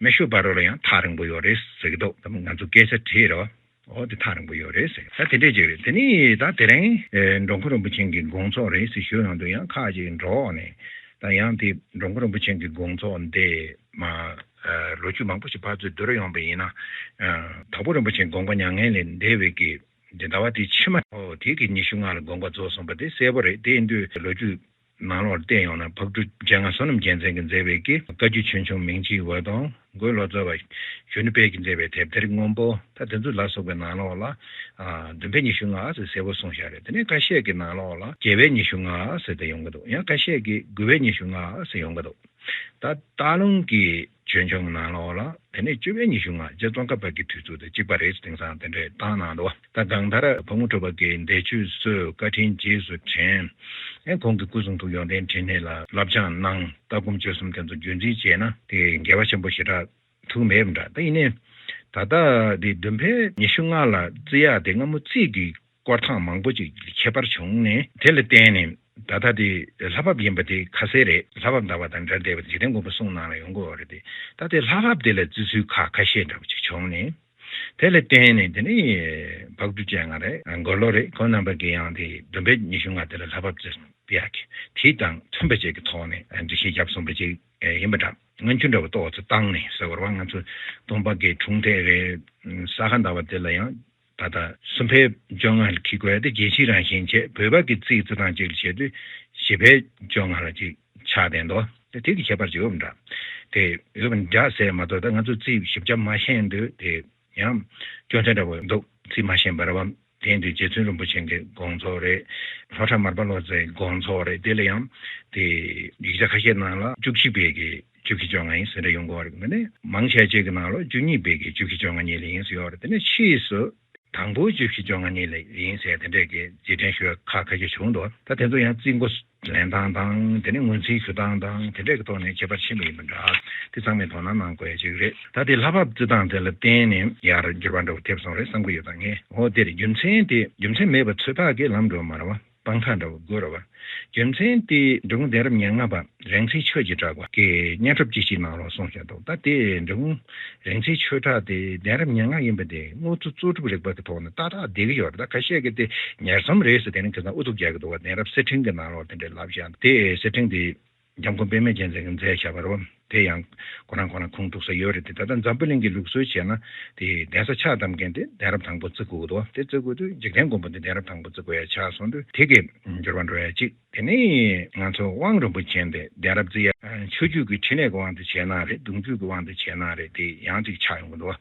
སྨད་ཤོད་བར་རོ་ལ་ཡང་ཐག་རིང་པོ་ཡོད་རེད་ཟེར་གི་འདུག་ད་ང་ཚོ་སྐད་ཆ་དྲིས་རེད་བ། འོ་དེ་ཐག་རིང་པོ་ཡོད་རེད་ཟེར། ད་དེ་འདྲས་ཅིག་རེད། དེ་ནི་ད་དེ་རིང་ཨེ་འགྲོ་མགོན་རིན་པོ་ཆེ་གི་དགོངས་རྫོགས་རེད་ཟེར་ཞུ་ཡོང་དུས་ཡང་ཁག་ཅིག་འགྲོ་ནས་ད་ཡང་དེ་འགྲོ་མགོན་རིན་པོ་ཆེ་གི་དགོངས་རྫོགས་འདི་མ་ཨ་ལོ་རྒྱུས་མང་པོ་ཞིག་ཕར་ཚུར་བསྡུར་ཡོང་པ་ཡིན་ན། ཨ་དྭགས་པོ་རིན་པོ་ཆེ་དགོངས་པ་མྱ་ངན་ལས་འདས་པའི་གི་དེ་ཟླ་བ་དེའི་ཕྱི་མ་འོ་དེ་གི་ཉི་ཤུ་ལྔ་ལ་དགོངས་པ་རྫོགས་སོང་པ་དེ་གསལ་པོ་རེད། དེ་ཡིན་དུས་ལོ་རྒྱུས། ནང་ལོགས་བལྟས་ཡོང་ན་ཕག་གྲུ་རྗེ་ལྔ་བསོད་ནམས་རྒྱལ་མཚན་གྱིས་མཛད་པའི་གི་བཀའ་བརྒྱུད་ཆོས་འབྱུང་མིང་གཅིག་འོད་སྟོང་། འགོས་ལོ་ཙཱ་བ་གཞོན་ནུ་དཔལ་གྱིས་མཛད་པའི་དེབ་ཐེར་སྔོན་པོ། ད་དེ་ཚོ་ལ་སོགས་པའི་ནང་ལོགས་ལ་ཨ་བདུན་པའི་ཉི་ཤུ་ལྔ་ཟེར་གསལ་པོ་གསུངས་བཞག་རེད། དེ་ནས་ཁ་ཤས་ཀྱི་ནང་ལོགས་ལ་བརྒྱད་པའི་ཉི་ཤུ་ལྔ་ཟེར་ཏེ་ཡོང་གི་འདུག་ཡང་ཁ་ཤས་ཀྱིས་དགུ་པའི་ཉི་ཤུ་ལྔ་ཟེར་ཡོང་གི་འདུག་ད་སྟག་ལུང་གི་ཆོས་འབྱུང་ནང་ལོགས་ལ་དེ་ནས་བཅུ་པའི་ཉི་ཤུ་ལྔ་རྗེ་ཙོང་ཁ་པ་གི་དུས་ཚོད་དང་གཅིག་པ་རེད། དེང་སང་དེ་འདྲས་བཏང་གནང་འདུག་ད་གང་ལྟར་ཕག་མོ་གྲུ་པ་གིས་འདས་མཆོད་གསོལ། བཀའ་དྲིན་རྗེས་སུ་དྲན། ཨེ་ཁོང་གི་སྐུ་གསུང་ཐུགས་ཡོན་ཏན་ཕྲིན་ལས་ལ་བསླབ་སྦྱང་གནང་། ལྟ་སྒོམ་སྤྱོད་གསུམ་དེ་ཚོ་རྒྱུན་འཛིན་བྱས་ན་དེ་འགལ་བ་ཆེན་པོ་ཞེ་དྲག་ཐུག་མེད་པ་འདྲ། ད་ཡིན་ནའི་ད་ལྟ་འདི་བདུན་པའི་ཉི་ཤུ་ལྔ་ལ་བརྩི་ཡག་དེ་སྔ་མོ་རྩིས་ཀྱི་སྐོར་ཐང་མང་པོ་ཅིག་ཁྱད་པར་བྱུང་ནས། དེ་ལ་བརྟེན་ནས་ད་ལྟ་དེ་ལྷ་བབས་ཡིན་པ་དེ་ཁ་གསལ་རེད། ལྷ་བབས་འདའ་བ་དང་འབྲེལ་བསྡད་པ་དེ་འཇིག་རྟེན་མགོན་པོ་གསུང་ནང་ལ་ཡོང་གི་ཡོད་རེད་དེ། ད་དེ་ལྷ་བབས་དེ་ལ་བརྩི་ཚུལ་ཁ་ཁ་ཤས་འདྲ་བོ་ཅིག་བྱུང་ནས། དེ་ལ་བརྟེན་ནས་དེ་ནི་ཕག་གྲུ་ཅན་ང་རེད། མགོ་ལོག་རེད། ཁོང་རྣམ་པ་གིས་ཡང་དེ་བདུན་པའི་ཉི་ཤུ་ལྔ་དེ་ལ་ལྷ་བབས་བརྩི་སོང་། དེ་ཡག་གི་དེ་དང་མཐུན་པ་ཅིག་གི་ཐོག་ནས་འགྲེལ་བཤད་བརྒྱབ་སོང་པ་ཅིག་ཡིན་པ་འདྲ། སྔ་འགྱུར་འདྲ་བོ་ཏོག་ཙམ་བཏང་ནས་ཟེར་བ་རེད་བ། ང་ཚོ་སྟོང་པ་གི་འཁྲུངས་ཐད་རེད། ས་ག་ཟླ་བ་དེ་ལ་ཡང་ད་ལྟ་གསུམ་པའི་བཅོ་ལྔ་ལ་འཁེལ་དགོས་ཡ་དེ་རྒྱལ་སྤྱིའི་རང་བཞིན་བྱས། བོད་པ་གི་རྩིས་རྩི་སྟངས་གཅིག་ལ་བྱས་དུས་བཞི་པའི་བཅོ་ལྔ་ལ་ཅིག་ཆགས་བསྡད་འདུག་དེ་དེ་གི་ཁྱད་པར་ཅིག་ཡོད་པ་འདྲ། དེ་ཡོད་པ་འདྲ་ཟེར་མ་གཏོགས། ད་ང་ཚོ་རྩིས་ཞིབ་ཆ་མ་ཤེས་དུས་དེ་ཡང་སྐྱོན་ཆ་འདྲ་བོ་འདུག་རྩིས་མ་ཤེས་པ་རེད་བ། དེ་ཡིན་དུས་རྗེ་བཙུན་རིན་པོ་ཆེ་གི་དགོངས་རྫོགས་རེད། ལྷོ་བྲག་མར་པ་ལོ་ཙཱའི་དགོངས་རྫོགས་རེད། དེ་ལ་ཡང་དེ་ཡིག་ཆ་ཁ་ཤས་ནང་ལ་བཅུ་བཞི་པའི་གི་བཅུ་བཞི་བཅོ་ལྔ་ཡིན་ཟེར་འདྲ་ཡོང་གི་ཡོད་རེད། མི་ནི་མང་ཆེ་ཅིག་གི་ནང་ལ་བཅུ་གཉིས་པའི་གི་བཅུ་བཞི་བཅོ་ལྔ་གཉིས་ལ་ཡིན་ཟེར་ཡོད་རེད། དེ་ནས་ཕྱིས་སུ་དང་པོའི་བཅུ་བཞི་བཅོ་ལྔ་གཉིས་ལ་ཡིན་ཟེར་དེ་འདྲས་ཀྱི་རྗེས་དྲན་ཞུ་བ་ཁག་ཁ་ཤས་བྱུང་འདུག་ད་དེ་ཚོ་ཡང་རྩིས་འགོ་ལེན་སྟངས་དང་། དེ་ནས་ངོས་འཛིན་ཞུ་སྟངས་དང་། དེ་འདྲས་ཀྱི་ཐོག་ནས་ཁྱད་པར་ཕྱིན་པ་ཡིན་པ་འདྲ། དེ་ཚང་མས་དོ་སྣང་གནང་དགོས་ཡ་ཅིག་རེད། ད་དེ་ལྷ་བབས་རྩི་སྟངས་དེ་ལ་བརྟེན་ནས་ཡར་འགྱུར་བ་འདྲ་བོ་ཐེབས་སོང་རེད་བསམ་གྱི་ཡོད། ད་ངས་འོ་དེ་རེད། རྒྱུ་མཚན་དེ་རྒྱུ་མཚན་མེད་པ་ཚོད་དཔག་གི་ལམ་འགྲོ་མ་རེད་བ། དཔང་རྟགས་འདྲ་བོ་དགོས་རེད་བ། རྒྱུ་མཚན་དེ་འབྲི་གུང་གདན་རབས་ཉེར་ལྔ་པ་རིག་འཛིན་ཆོས་ཀྱི་གྲགས་པ་གིས་བསྙེན་སྒྲུབ་སྤྱི་ཆིངས་ནང་ལོགས་གསུངས་བཞག་འདུག་ད་དེ་འབྲི་གུང་རིག་འཛིན་ཆོས་གྲགས་དེ་གདན་རབས་ཉེར་ལྔ་ཡིན་པ་དེ་དངོས་གཙོ་གཙུག་སྒྲུབ་རིག་པ་གི་ཐོག་ནས་ཏག་ཏག་བསྡད་ཀྱི་ཡོད་རེད། ད་ཁ་ཤས་ཀྱིས་དེ་ཉེར་གསུམ་རེད་ཟེར། དེ་ནི་ཁ་སང་ཨུ་ཚུགས་རྒྱག་གི་འདུག་བ། གདན་རབས་གསེར་ཕྲེང་གི་ནང་ལོགས་དེ་འདྲས་ལབ་བཞག་དེ་གསེར་ཕྲེང་དེ་འཇམ་མགོན་པད་མ་རྒྱལ་མཚན་གྱིས་མཛད་བཞག་པ་རེད་བ། དེ་ཡང་ཁོ་རང་ཁོ་རང་ཁུངས་གཏུགས་ས་ཡོད་རེད་དེ། ད་ལྟ་འཛམ་བུ་གླིང་གི་ལུགས་སྲོལ་བྱས་ན་དེ་གདན་ས་ཕྱག་བཏབ་མཁན་དེ་གདན་རབས་དང་པོ་བརྩི་དགོས་ཀྱི་འདུག་བ། དེ་བརྩི་དགོས་དུས་འཇིག་རྟེན་མགོན་པོ་དེ་གདན་རབས་དང་པོ་བརྩི་དགོས་ཡ་ཆགས་སོང་དུས་དེ་གི་འགྱུར་བ་འགྲོ་ཡ་གཅིག་དེ་ནས་ང་ཚོ་དབང་རིན་པོ་ཆེ་འདི་གདན་རབས་བརྩི་ཡ་ཆོས་བརྒྱུད་ཀྱི་ཕྲིན་ལས་ཀྱི་དབང་དུ་བྱས་ན་རེད། གདུང་རྒྱུད་ཀྱི་དབང་དུ་བྱས་ན་རེད། དེ་ཡང་ཅིག་ཆགས་ཡོང་གི་འདུག་བ།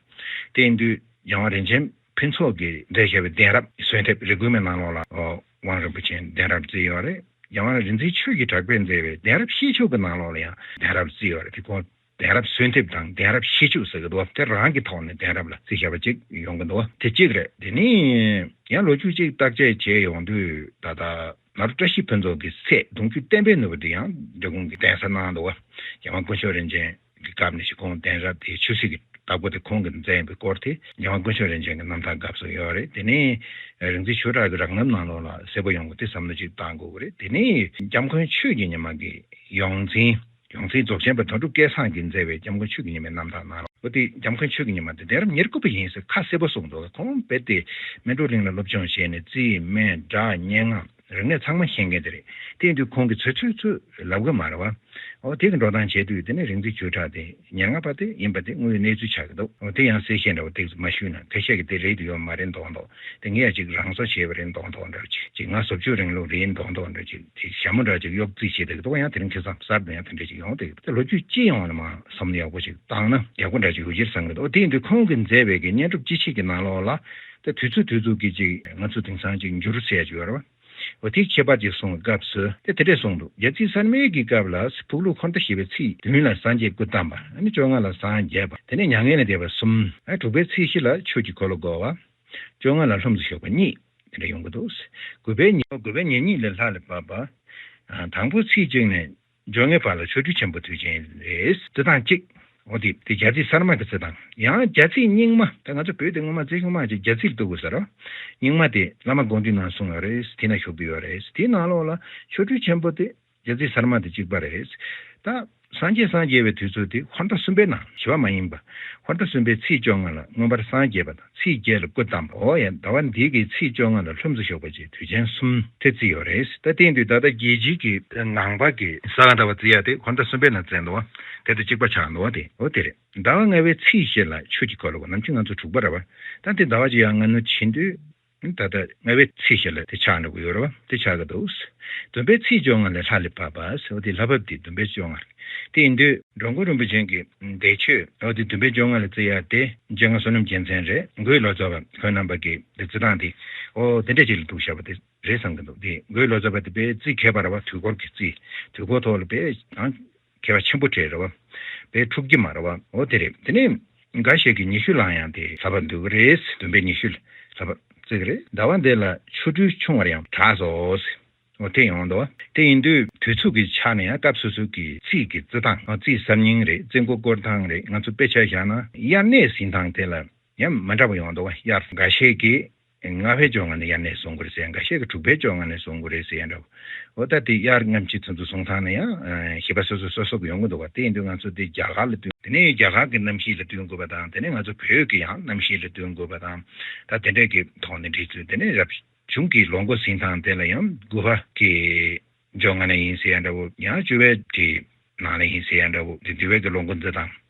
དེ་ཡིན་དུས་རྒྱལ་དབང་རིན་ཆེན་ཕུན་ཚོགས་ཀྱིས་མཛད་བཞག་པའི་གདན་རབས་གསོལ་འདེབས་རིགས་དགུ་མའི་ནང་ལོགས་ལ་ཨོ་དབང་རིན་པོ་ཆེ་གདན་རབས་བརྩི་ཡོད་རེད། རྒྱལ་དབང་རིག་འཛིན་ཆོས་ཀྱི་གྲགས་པས་མཛད་པའི་གདན་རབས་བཤད་ཆོས་ཀྱི་ནང་ལོགས་ལ་ཡང་གདན་རབས་བརྩི་ཡོད་རེད། དེ་ཁོང་གདན་རབས་གསོལ་འདེབས་དང་གདན་རབས་བཤད་ཆོས་ཟེར་གྱི་འདུག་བ། དེ་རང་གི་ཐོག་ནས་གདན་རབས་ལ་བརྩི་བཞག་པ་ཅིག་ཡོང་གི་འདུག་བ། དེ་གཅིག་རེད། དེ་ནས་ཡང་ལོ་རྒྱུས་ཅིག་བརྟག་དཔྱད་བྱས་ཡོང་དུས་ད་ལྟ་ནཱ་རོ་བཀྲ་ཤིས་ཕུན་ཚོགས་ཀྱི་སྲས་གདུང་བརྒྱུད་བསྟན་པའི་ནོར་བུ་དེ་ཡང་འབྲི་གུང་གི་གདན་ས་གནང་འདུག་བ། རྒྱལ་དབང་དཀོན་མཆོག་རིན་ཆེན་གྱི་སྐབས་ནས་ཞིག་ཁོང་གདན་རབས་དེའི་ཆོས་སྲིད་ཀྱི་བདག་པོ་དེ་ཁོང་གིས་མཛད་ཡིན་པའི་སྐོར་དེ་རྒྱལ་དབང་དཀོན་མཆོག་རིན་ཆེན་གྱི་རྣམ་ཐར་སྐབས་སུ་ཡོད་རེད། དེ་ནས་རིག་འཛིན་ཆོས་གྲགས་ཀྱི་རང་རྣམ་ནང་ལོགས་ལ་གསལ་པོ་ཡོང་གི་དེ་བསམ་བློ་ཅིག་བཏང་དགོས་ཀྱི་རེད། དེ་ནས་སྐྱབས་མགོན་ཆོས་ཀྱི་ཉི་མ་གི་ཡོངས་འཛིན་ཡོངས་འཛིན་རྫོགས་ཆེན་པ་དོན་གྲུབ་སྐལ་བཟང་གིས་མཛད་པའི་སྐྱབས་མགོན་ཆོས་ཀྱི་ཉི་མའི་རྣམ་ཐར་ནང་ལ་འོ་དེ་སྐྱབས་མགོན་ཆོས་ཀྱི་ཉི་མ་དེ་གདན་རབས་ཉེར་དགུ་པ་ཡིན་ཟེར་ཁ་གསལ་པོ་གསུངས་འདུག་ཁོང་རྦད་དེ་སྨིན་གྲོལ་གླིང་ལ་སློབ་སྦྱོང་བྱས་ནས་རྩིས་སྨན་སྒྲ་སྙན་ངག་རིག་གནས་ཚང་མ་ཤེས་མཁན་དེ་རེད། དེ་ཡིན་དུས་ཁོང་གིས་ཚོད་ཚོད་ཚོད་ལབ་གི་མ་རེད་བ། ཨོ་དེ་གི་འགྲོ་སྟངས་བྱས་དུས་དེ་ནས་རིག་འཛིན་ཆོས་གྲགས་དེ་ཉེར་ལྔ་པ་དེ་ཡིན་པ་དེ་དངོས་ཡོད་གནས་ཚུལ་ཆགས་ཀྱི་འདུག་ཨོ་དེ་ཡང་གསལ་བཤད་འདྲ་བོ་ཏོག་ཙམ་མ་ཞུས་ན་ཁ་ཤས་ཀྱིས་དེ་རེད་འདུག་ཡོད་མ་རེད་མདོག་མདོག་དེ་ངས་ཡ་ཅིག་རང་བཟོ་བྱས་པ་རེད་མདོག་མདོག་འདྲ་ཅིག་ཅིག་ང་བཟོ་བཅོས་རིང་ལུགས་རེད་མདོག་མདོག་འདྲ་ཅིག་ཅིག་ཞྭ་མོ་འདྲ་ཅིག་གཡོག་རྩིས་བྱས་བསྡད་ཀྱི་འདུག་ཡང་དེ་རིང་ཁ་སང་གསར་དུ་ཡང་དེ་འདྲ་ཅིག་ཡོང་བསྡད་ཀྱི་འདུག་ད་ལོ་རྒྱུས་ཅི་ཡོང་བ་ལ་མ་བསམ་བློ་ཡག་པོ་ཅིག་བཏང་ན་ཡག་པོ་འདྲ་ཅིག་ཡོད་ཀྱི་རེད་བསམ་གྱི་འདུག་ཨོ་དེ་ཡིན་དུས་ཁོང་གིས་མཛད་པའི་གི་བསྙེན་སྒྲུབ་སྤྱི་ཆིངས་ཀྱི་ནང་ལོགས་ལ་ད་དུས་ཚོད་དུས་ཚོད་ཀྱི་ཅིག་ང་ཚོ་དེང་སང་ཅིག་འགྱུར་ཟེར་ཡ་ཅིག་ཡོད་རེད་བ། འོ་དེའི་ཁྱད་པར་ཅིག་གསུངས་པའི་སྐབས་སུ་དེ་དེ་འདྲས་གསུངས་འདུག་རྒྱལ་རྩིས་གསར་མའི་གི་སྐབས་ལ་ཕུག་ལུགས་འཁོར་འདས་ཞེས་པའི་ཚིག་བདུན་ལ་སངས་རྒྱས་སྐུ་བལྟམས་པ། ཨ་ནི་བཅོ་ལྔ་ལ་སངས་རྒྱས་པ། དེ་ནས་མྱ་ངན་ལས་འདས་པ་གསུམ། ཨ་དྲུག་པའི་ཚིག་བཞི་ལ་ཆོས་ཀྱི་འཁོར་ལོ་བསྐོར་བ། བཅོ་ལྔ་ལ་ལྷུམས་སུ་ཞུགས་པ་གཉིས། དེ་འདྲ་ཡོང་གི་འདུག་དགུ་པའི་ཉེ་དགུ་པའི་ཉེ་གཉིས་ལ་ལྷ་ལས་བབས་པ། ཨ་དང་པོ་ཚིག་གཅིག་ནས། བཅོ་ལྔའི་བར་ལ་ཆོ་འཕྲུལ་ཆེན་པོ་དུས་ཆེན་རེད། རྩི་སྟངས་གཅིག་འོ་དེ་དེ་རྒྱལ་རྩིས་གསར་མ་གི་རྩི་སྟངས། ཡང་རྒྱལ་རྩིས་རྙིང་མ། ད་ང་ཚོ་བོད་དེ་སྔོན་མ་རྩིས་ཆུང་མ་ཅིག་རྒྱལ་རྩིས་ལ་གཏུག་དགོས་ས་རེད། རྙིང་མ་དེ་བླ་མ་དགོངས་འདུས་ནང་གསུངས་ཡོད་རེད། དེ་ན་བཞུགས་བསྡད་ཡོད་རེད། དེའི་ནང་ལོགས་ལ་ཆོ་འཕྲུལ་ཆེན་པོ་དེ་རྒྱལ་རྩིས་གསར་མ་དེ་གཅིག་པ་རེད། ད་སངས་རྒྱས་སངས་རྒྱས་པའི་དུས་ཚོད་དེ་འཁོར་ཟླ་གསུམ་པའི་ནང་བྱེ་བ་མ་ཡིན་པ། འཁོར་ཟླ་གསུམ་པའི་ཚེས་བཅོ་ལྔ་ལ་མངོན་པར་སངས་རྒྱས་པ་དང་། ཚེས་བརྒྱད་ལ་སྐུ་བལྟམས་པ། འོ་ཡ་ཟླ་བ་འདི་གི་ཚེས་བཅོ་ལྔ་ལ་ལྷུམས་སུ་ཞུགས་པ་བཅས་དུས་ཆེན་གསུམ་དེ་བརྩིས་ཡོད་རེད། ད་དེ་ཡིན་དུས་ད་ལྟ་རྒྱལ་སྤྱིའི་གི་ནང་པ་གི་ས་ག་ཟླ་བ་བརྩི་ཡ་དེ་འཁོར་ཟླ་གསུམ་པའི་ནང་བརྩིས་འདུག་བ། དེ་དང་གཅིག་པ་ཆགས་འདུག་བ། དེ་འོ་དེ་རེད། ཟླ་བ་ལྔ་པའི་ཚེས་བཞི་ལ་ཆོས་ཀྱི་འཁོར་ལོ་བསྐོར། ནམ་རྒྱུན་ང་ཚོ་དྲུག་པ་རེད་བ། ད་དེ་ཟླ་བ་གཅིག་ཡར་སྔ་ནུར་ཕྱིན་དུས་ད་ལྟ་ལྔ་པའི་ཚེས་བཞི་ལ་དེ་ཆགས་འགྲོ་གི་ཡོད་རེད་བ། དེ་ཆགས་ཀྱི་འདུག་བདུན་པའི་ཚེས་བཅོ་ལྔ་ལ་ལྷ་ལས་བབས་པ་ཟེར་བ་དེ་ལྷ་བབས་དེ་བདུན་པའི་བཅོ་ལྔ་རེད། དེ་ཡིན་དུས་འགྲོ་མགོན་རིན་པོ་ཆེ་གི་འདས་མཆོད་འོ་དེ་བདུན་པའི་བཅོ་ལྔ་ལ་བརྩི་ཡ་དེ་རྗེ་ལྔ་བསོད་ནམས་རྒྱལ་མཚན་རེད། འགོས་ལོ་ཙཱ་བ་ཁོང་རྣམ་པ་གི་དེ་རྩི་སྟངས་དེ་འོ་དེ་འདྲ་ཅིག་ལ་གཏུགས་བཞག་པ་དེ་རེད་བསམ་གྱི་འདུག་དེ་འགོས་ལོ་ཙཱ་བ་དེ་དཔེ་རྩིས་མཁས་པ་རེད་བ། དུས་འཁོར་གྱི་རྩིས་དུས་འཁོར་ཐོག་ལ་དཔེ་ཡང་མཁས་པ་ཆེན་པོ་གྲས་རེད་བ། དཔེ་འཁྲུག་གི་མ་རེད་བ། འོ་དེ་རེད། དེ་ནས་འགའ་ཞིག་གིས་ཉི་ཤུ་ལའང་དེ་ལྷ་བབས་འདུག་གི་རེད། བདུན་པའི་ཉི་ཤུ་ལ་ལྷ་བབས་བརྩི་གི་རེད། ཟླ་བ་འདི་ལ་ཆོ་འཕྲུལ་ཆུང་བར་ཡང་གྲགས་སོ། འོ་དེ་ཡོང་འདུག་དེ་ཡིན་དུས་དུས་ཚོད་ཀྱི་ཆ་ནས་ཡང་སྐབས་སོ་སོ་གི་རྩིས་ཀྱི་རྩི་སྟངས། རྩིས་གསར་རྙིང་རེད། རྩིས་འགོ་སྐོར་སྟངས་རེད། ང་ཚོ་དཔེ་ཆ་བཞག་ན་དབྱར་གནས་ཟིན་སྟངས་དེ་ལ་ཡང་མི་འདྲ་བ་ཡོང་འདུག་དབྱར་འགའ་ཤས་ཀྱིས་ལྔ་པའི་བཅོ་ལྔ་ནས་དབྱར་གནས་བཟུང་དགོས་རེད་ཟེར། འགའ་ཤས་ཀྱིས་དྲུག་པའི་བཅོ་ལྔ་ནས་བཟུང་དགོས་རེད་ཟེར་ཡ་འདྲ་བོ། འོ་ད་དེ་དབྱར་སྔ་ཕྱི་དེ་ཚོ་བཟུང་སྟངས་ནས་ཡང་ཨ་བཞེད་པ་སོ་སོ་སོ་སོ་གི་ཡོང་གི་འདུག་བ། དེ་ཡིན་དུས་ང་ཚོ་དེ་རྒྱ་གར་ལ་བསྟུན། དེ་ནས་རྒྱ་གར་གྱི་གནམ་གཤིས་ལ་བསྟུན་དགོས་པ་དང་། དེ་ནས་ང་ཚོ་བོད་ཀྱི་ཡང་གནམ་གཤིས་ལ་བསྟུན་དགོས་པ་དང་། ད་དེ་འདྲས་ཀྱི་ཐོག་ནས་འགྲིག་ཚུལ། དེ་ནས་རབ་བྱུང་གི་ལོ་འགོ་ཟིན་སྟངས་དེ་ལ་ཡང་དགུ་པ་གི་བཅོ་ལྔ་ནས་ཡིན་ཟེར་ཡ་འདྲ་བོ། ཡང་བཅུ་པའི་གི་ནང་ལ་ཡིན་ཟེར་ཡ་འདྲ་བོ། དེ་འདུལ་བའི་གི་ལོ་འགོ་འཛིན་སྟངས་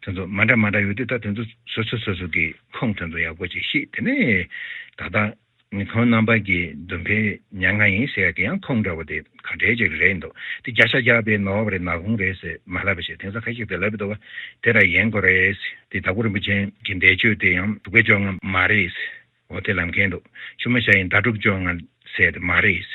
དེ་ཚོ་མ་འདྲ་མ་འདྲ་ཡོད་དུས། ད་དེ་ཚོ་སོ་སོ་སོ་སོ་གི་ཁུངས་དེ་ཚོ་ཡག་པོ་ཅིག་ཤེས། དེ་ནས་ད་ལྟ་ཁོང་རྣམ་པ་གི་བདུན་པའི་ཉེར་ལྔ་ཡིན་ཟེར་ཡ་གི་ཡང་ཁུངས་འདྲ་བོ་དེ་ག་འདྲའི་ཅིག་རེད་འདུག་དེ་བརྒྱ་ཆ་བརྒྱ་དཔེ་ནོར་བ་རེད། ནག་ཁུང་རེད་ཟེར་མ་ལབ་པ་བྱས། དེང་སང་ཁ་ཤས་དེ་ལབ་འདུག་བ། དེ་ར་ཡིན་དགོས་རེད་ཟེར། དེ་དྭགས་པོ་རིན་པོ་ཆེ་གི་འདས་མཆོད་དེ་ཡང་དྲུག་པའི་བཅོ་ལྔ་མ་རེད་ཟེར། འོ་དེ་ལབ་མཁན་འདུག་ཆུ་མོ་བཞག་ཡིན་ཟླ་དྲུག་བཅོ་ལྔ་ཟེར་དེ་མ་རེད།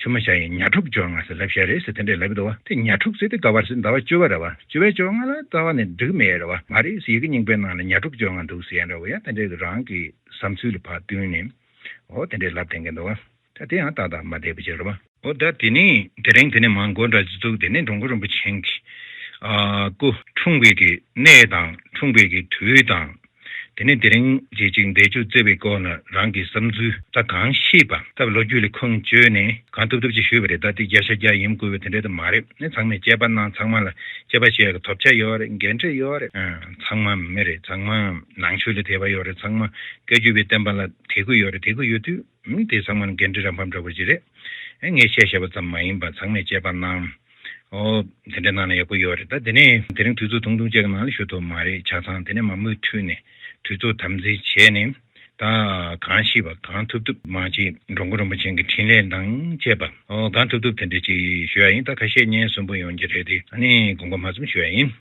ཆུ་མོ་བཞག་ཡིན་ཉ་དྲུག་བཅོ་ལྔ་ཟེར་ལབ་བཞག་རེད་ཟེར་དེ་འདྲས་ལབ་འདུག་བ། དེ་ཉ་དྲུག་ཟེར་དེ་ག་བར་ཟེར་ཟླ་བ་བཅུ་པ་རེད་བ། བཅུ་པའི་བཅོ་ལྔ་ལ་རྩ་བ་ནས་འགྲིག་མེད་རེད་བ། མ་རེད་ཟེར་ཡི་གེ་རྙིང་པའི་ནང་ལ་ཉ་དྲུག་བཅོ་ལྔ་འདུག་ཟེར་ཡ་འདྲ་བོ་ཡ་དེ་འདྲས་རང་གི་བསམ་ཚུལ་ལ་ཕར་བསྟུན་ནས་འོ་དེ་འདྲས་ལབ་བསྡད་མཁན་འདུག་བ། ད་དེ་ཡང་ཏག་ཏག་མ་བསྡད་པ་ཅིག་རེད་བ། འོ་ད་དེ་ནས་དེ་རིང་དེ་ནས་མར་འགོ་འདྲ་ཅིག་བཙུགས། དེ་ནས་འགྲོ་མགོན་རིན་པོ་ཆེ་གི་ཨ་སྐུ་འཁྲུངས་པའི་གི་གནས་དང་འཁྲུངས་པའི་གི་དུས་དང་། དེ་ནས་དེ་རིང་རྗེས་ཅིག་འདས་མཆོད་བརྩི་བའི་སྐོར་ལ་རང་གི་བསམ་ཚུལ་ད་གང་ཤེས་པ་ད་ལོ་རྒྱུས་ལ་ཁུངས་བཅོལ་ནས་གང་ཐུབ་ཐུབ་ཅིག་ཞུས་པ་རེད། ད་དེ་བརྒྱ་ཆ་བརྒྱ་ཡིན་དགོས་པའི་དེ་འདྲ་དེ་མ་རེད། ནས་ཚང་མས་དཔྱད་པ་གནང་། ཚང་མ་ལ་དཔྱད་པ་བྱེད་ཡག་གི་ཐོབ་ཆ་ཡོད་རེད། འགན་འཁྲི་ཡོད་རེད། ཨ་ཚང་མ་མི་རེད། ཚང་མ་ནང་ཆོས་ལ་དད་པ་ཡོད་རེད། ཚང་མ་བཀའ་བརྒྱུད་པའི་བསྟན་པ་ལ་དད་གུས་ཡོད་རེད། དད་གུས་ཡོད་དུས། ཨུམ། དེ་ཚང་མ་འགན་འཁྲི་རང་ཕམ་འདྲ་པོ་ཅིག་རེད། ཨེ་ངས་བཤད་བཤད་པ་ཙམ་མ་ཡིན་པ་ཚང་མས་དཔྱད་པ་གནང་། ཨོ། དེ་འདྲ་གནང་ན་ཡག་པོ་ཡོད་རེད། ད་དེ་ནས་དེ་རིང་དུས་ཚོད་ཐུང་ཐུང་ཅིག་གི་ནང་ལ་ཞུ་ཐུབ་མ་རེད། ཆ་ཚང་དེ་ནས་མ་མུ་མཐུད་ནས་དུས་ཚོད་དམ་འཛིན་བྱས་ནས་ད་གང་ཤེས་པ་གང་ཐུབ་ཐུབ་མ་ཅིག་འགྲོ་མགོན་རིན་པོ་ཆེ་གི་འཕྲིན་ལས་དང་བཅས་པ་ཨོ་གང་ཐུབ་ཐུབ་དེ་འདྲ་ཅིག་ཞུ་ཡ་ཡིན། ད་ཁ་ཤས་སྙན་སུན་པོ་ཡོང་གི་རེད་དེ། ཨ་ནི་དགོངས་པ་མ་ཚོམ་ཞུ་ཡ་ཡིན།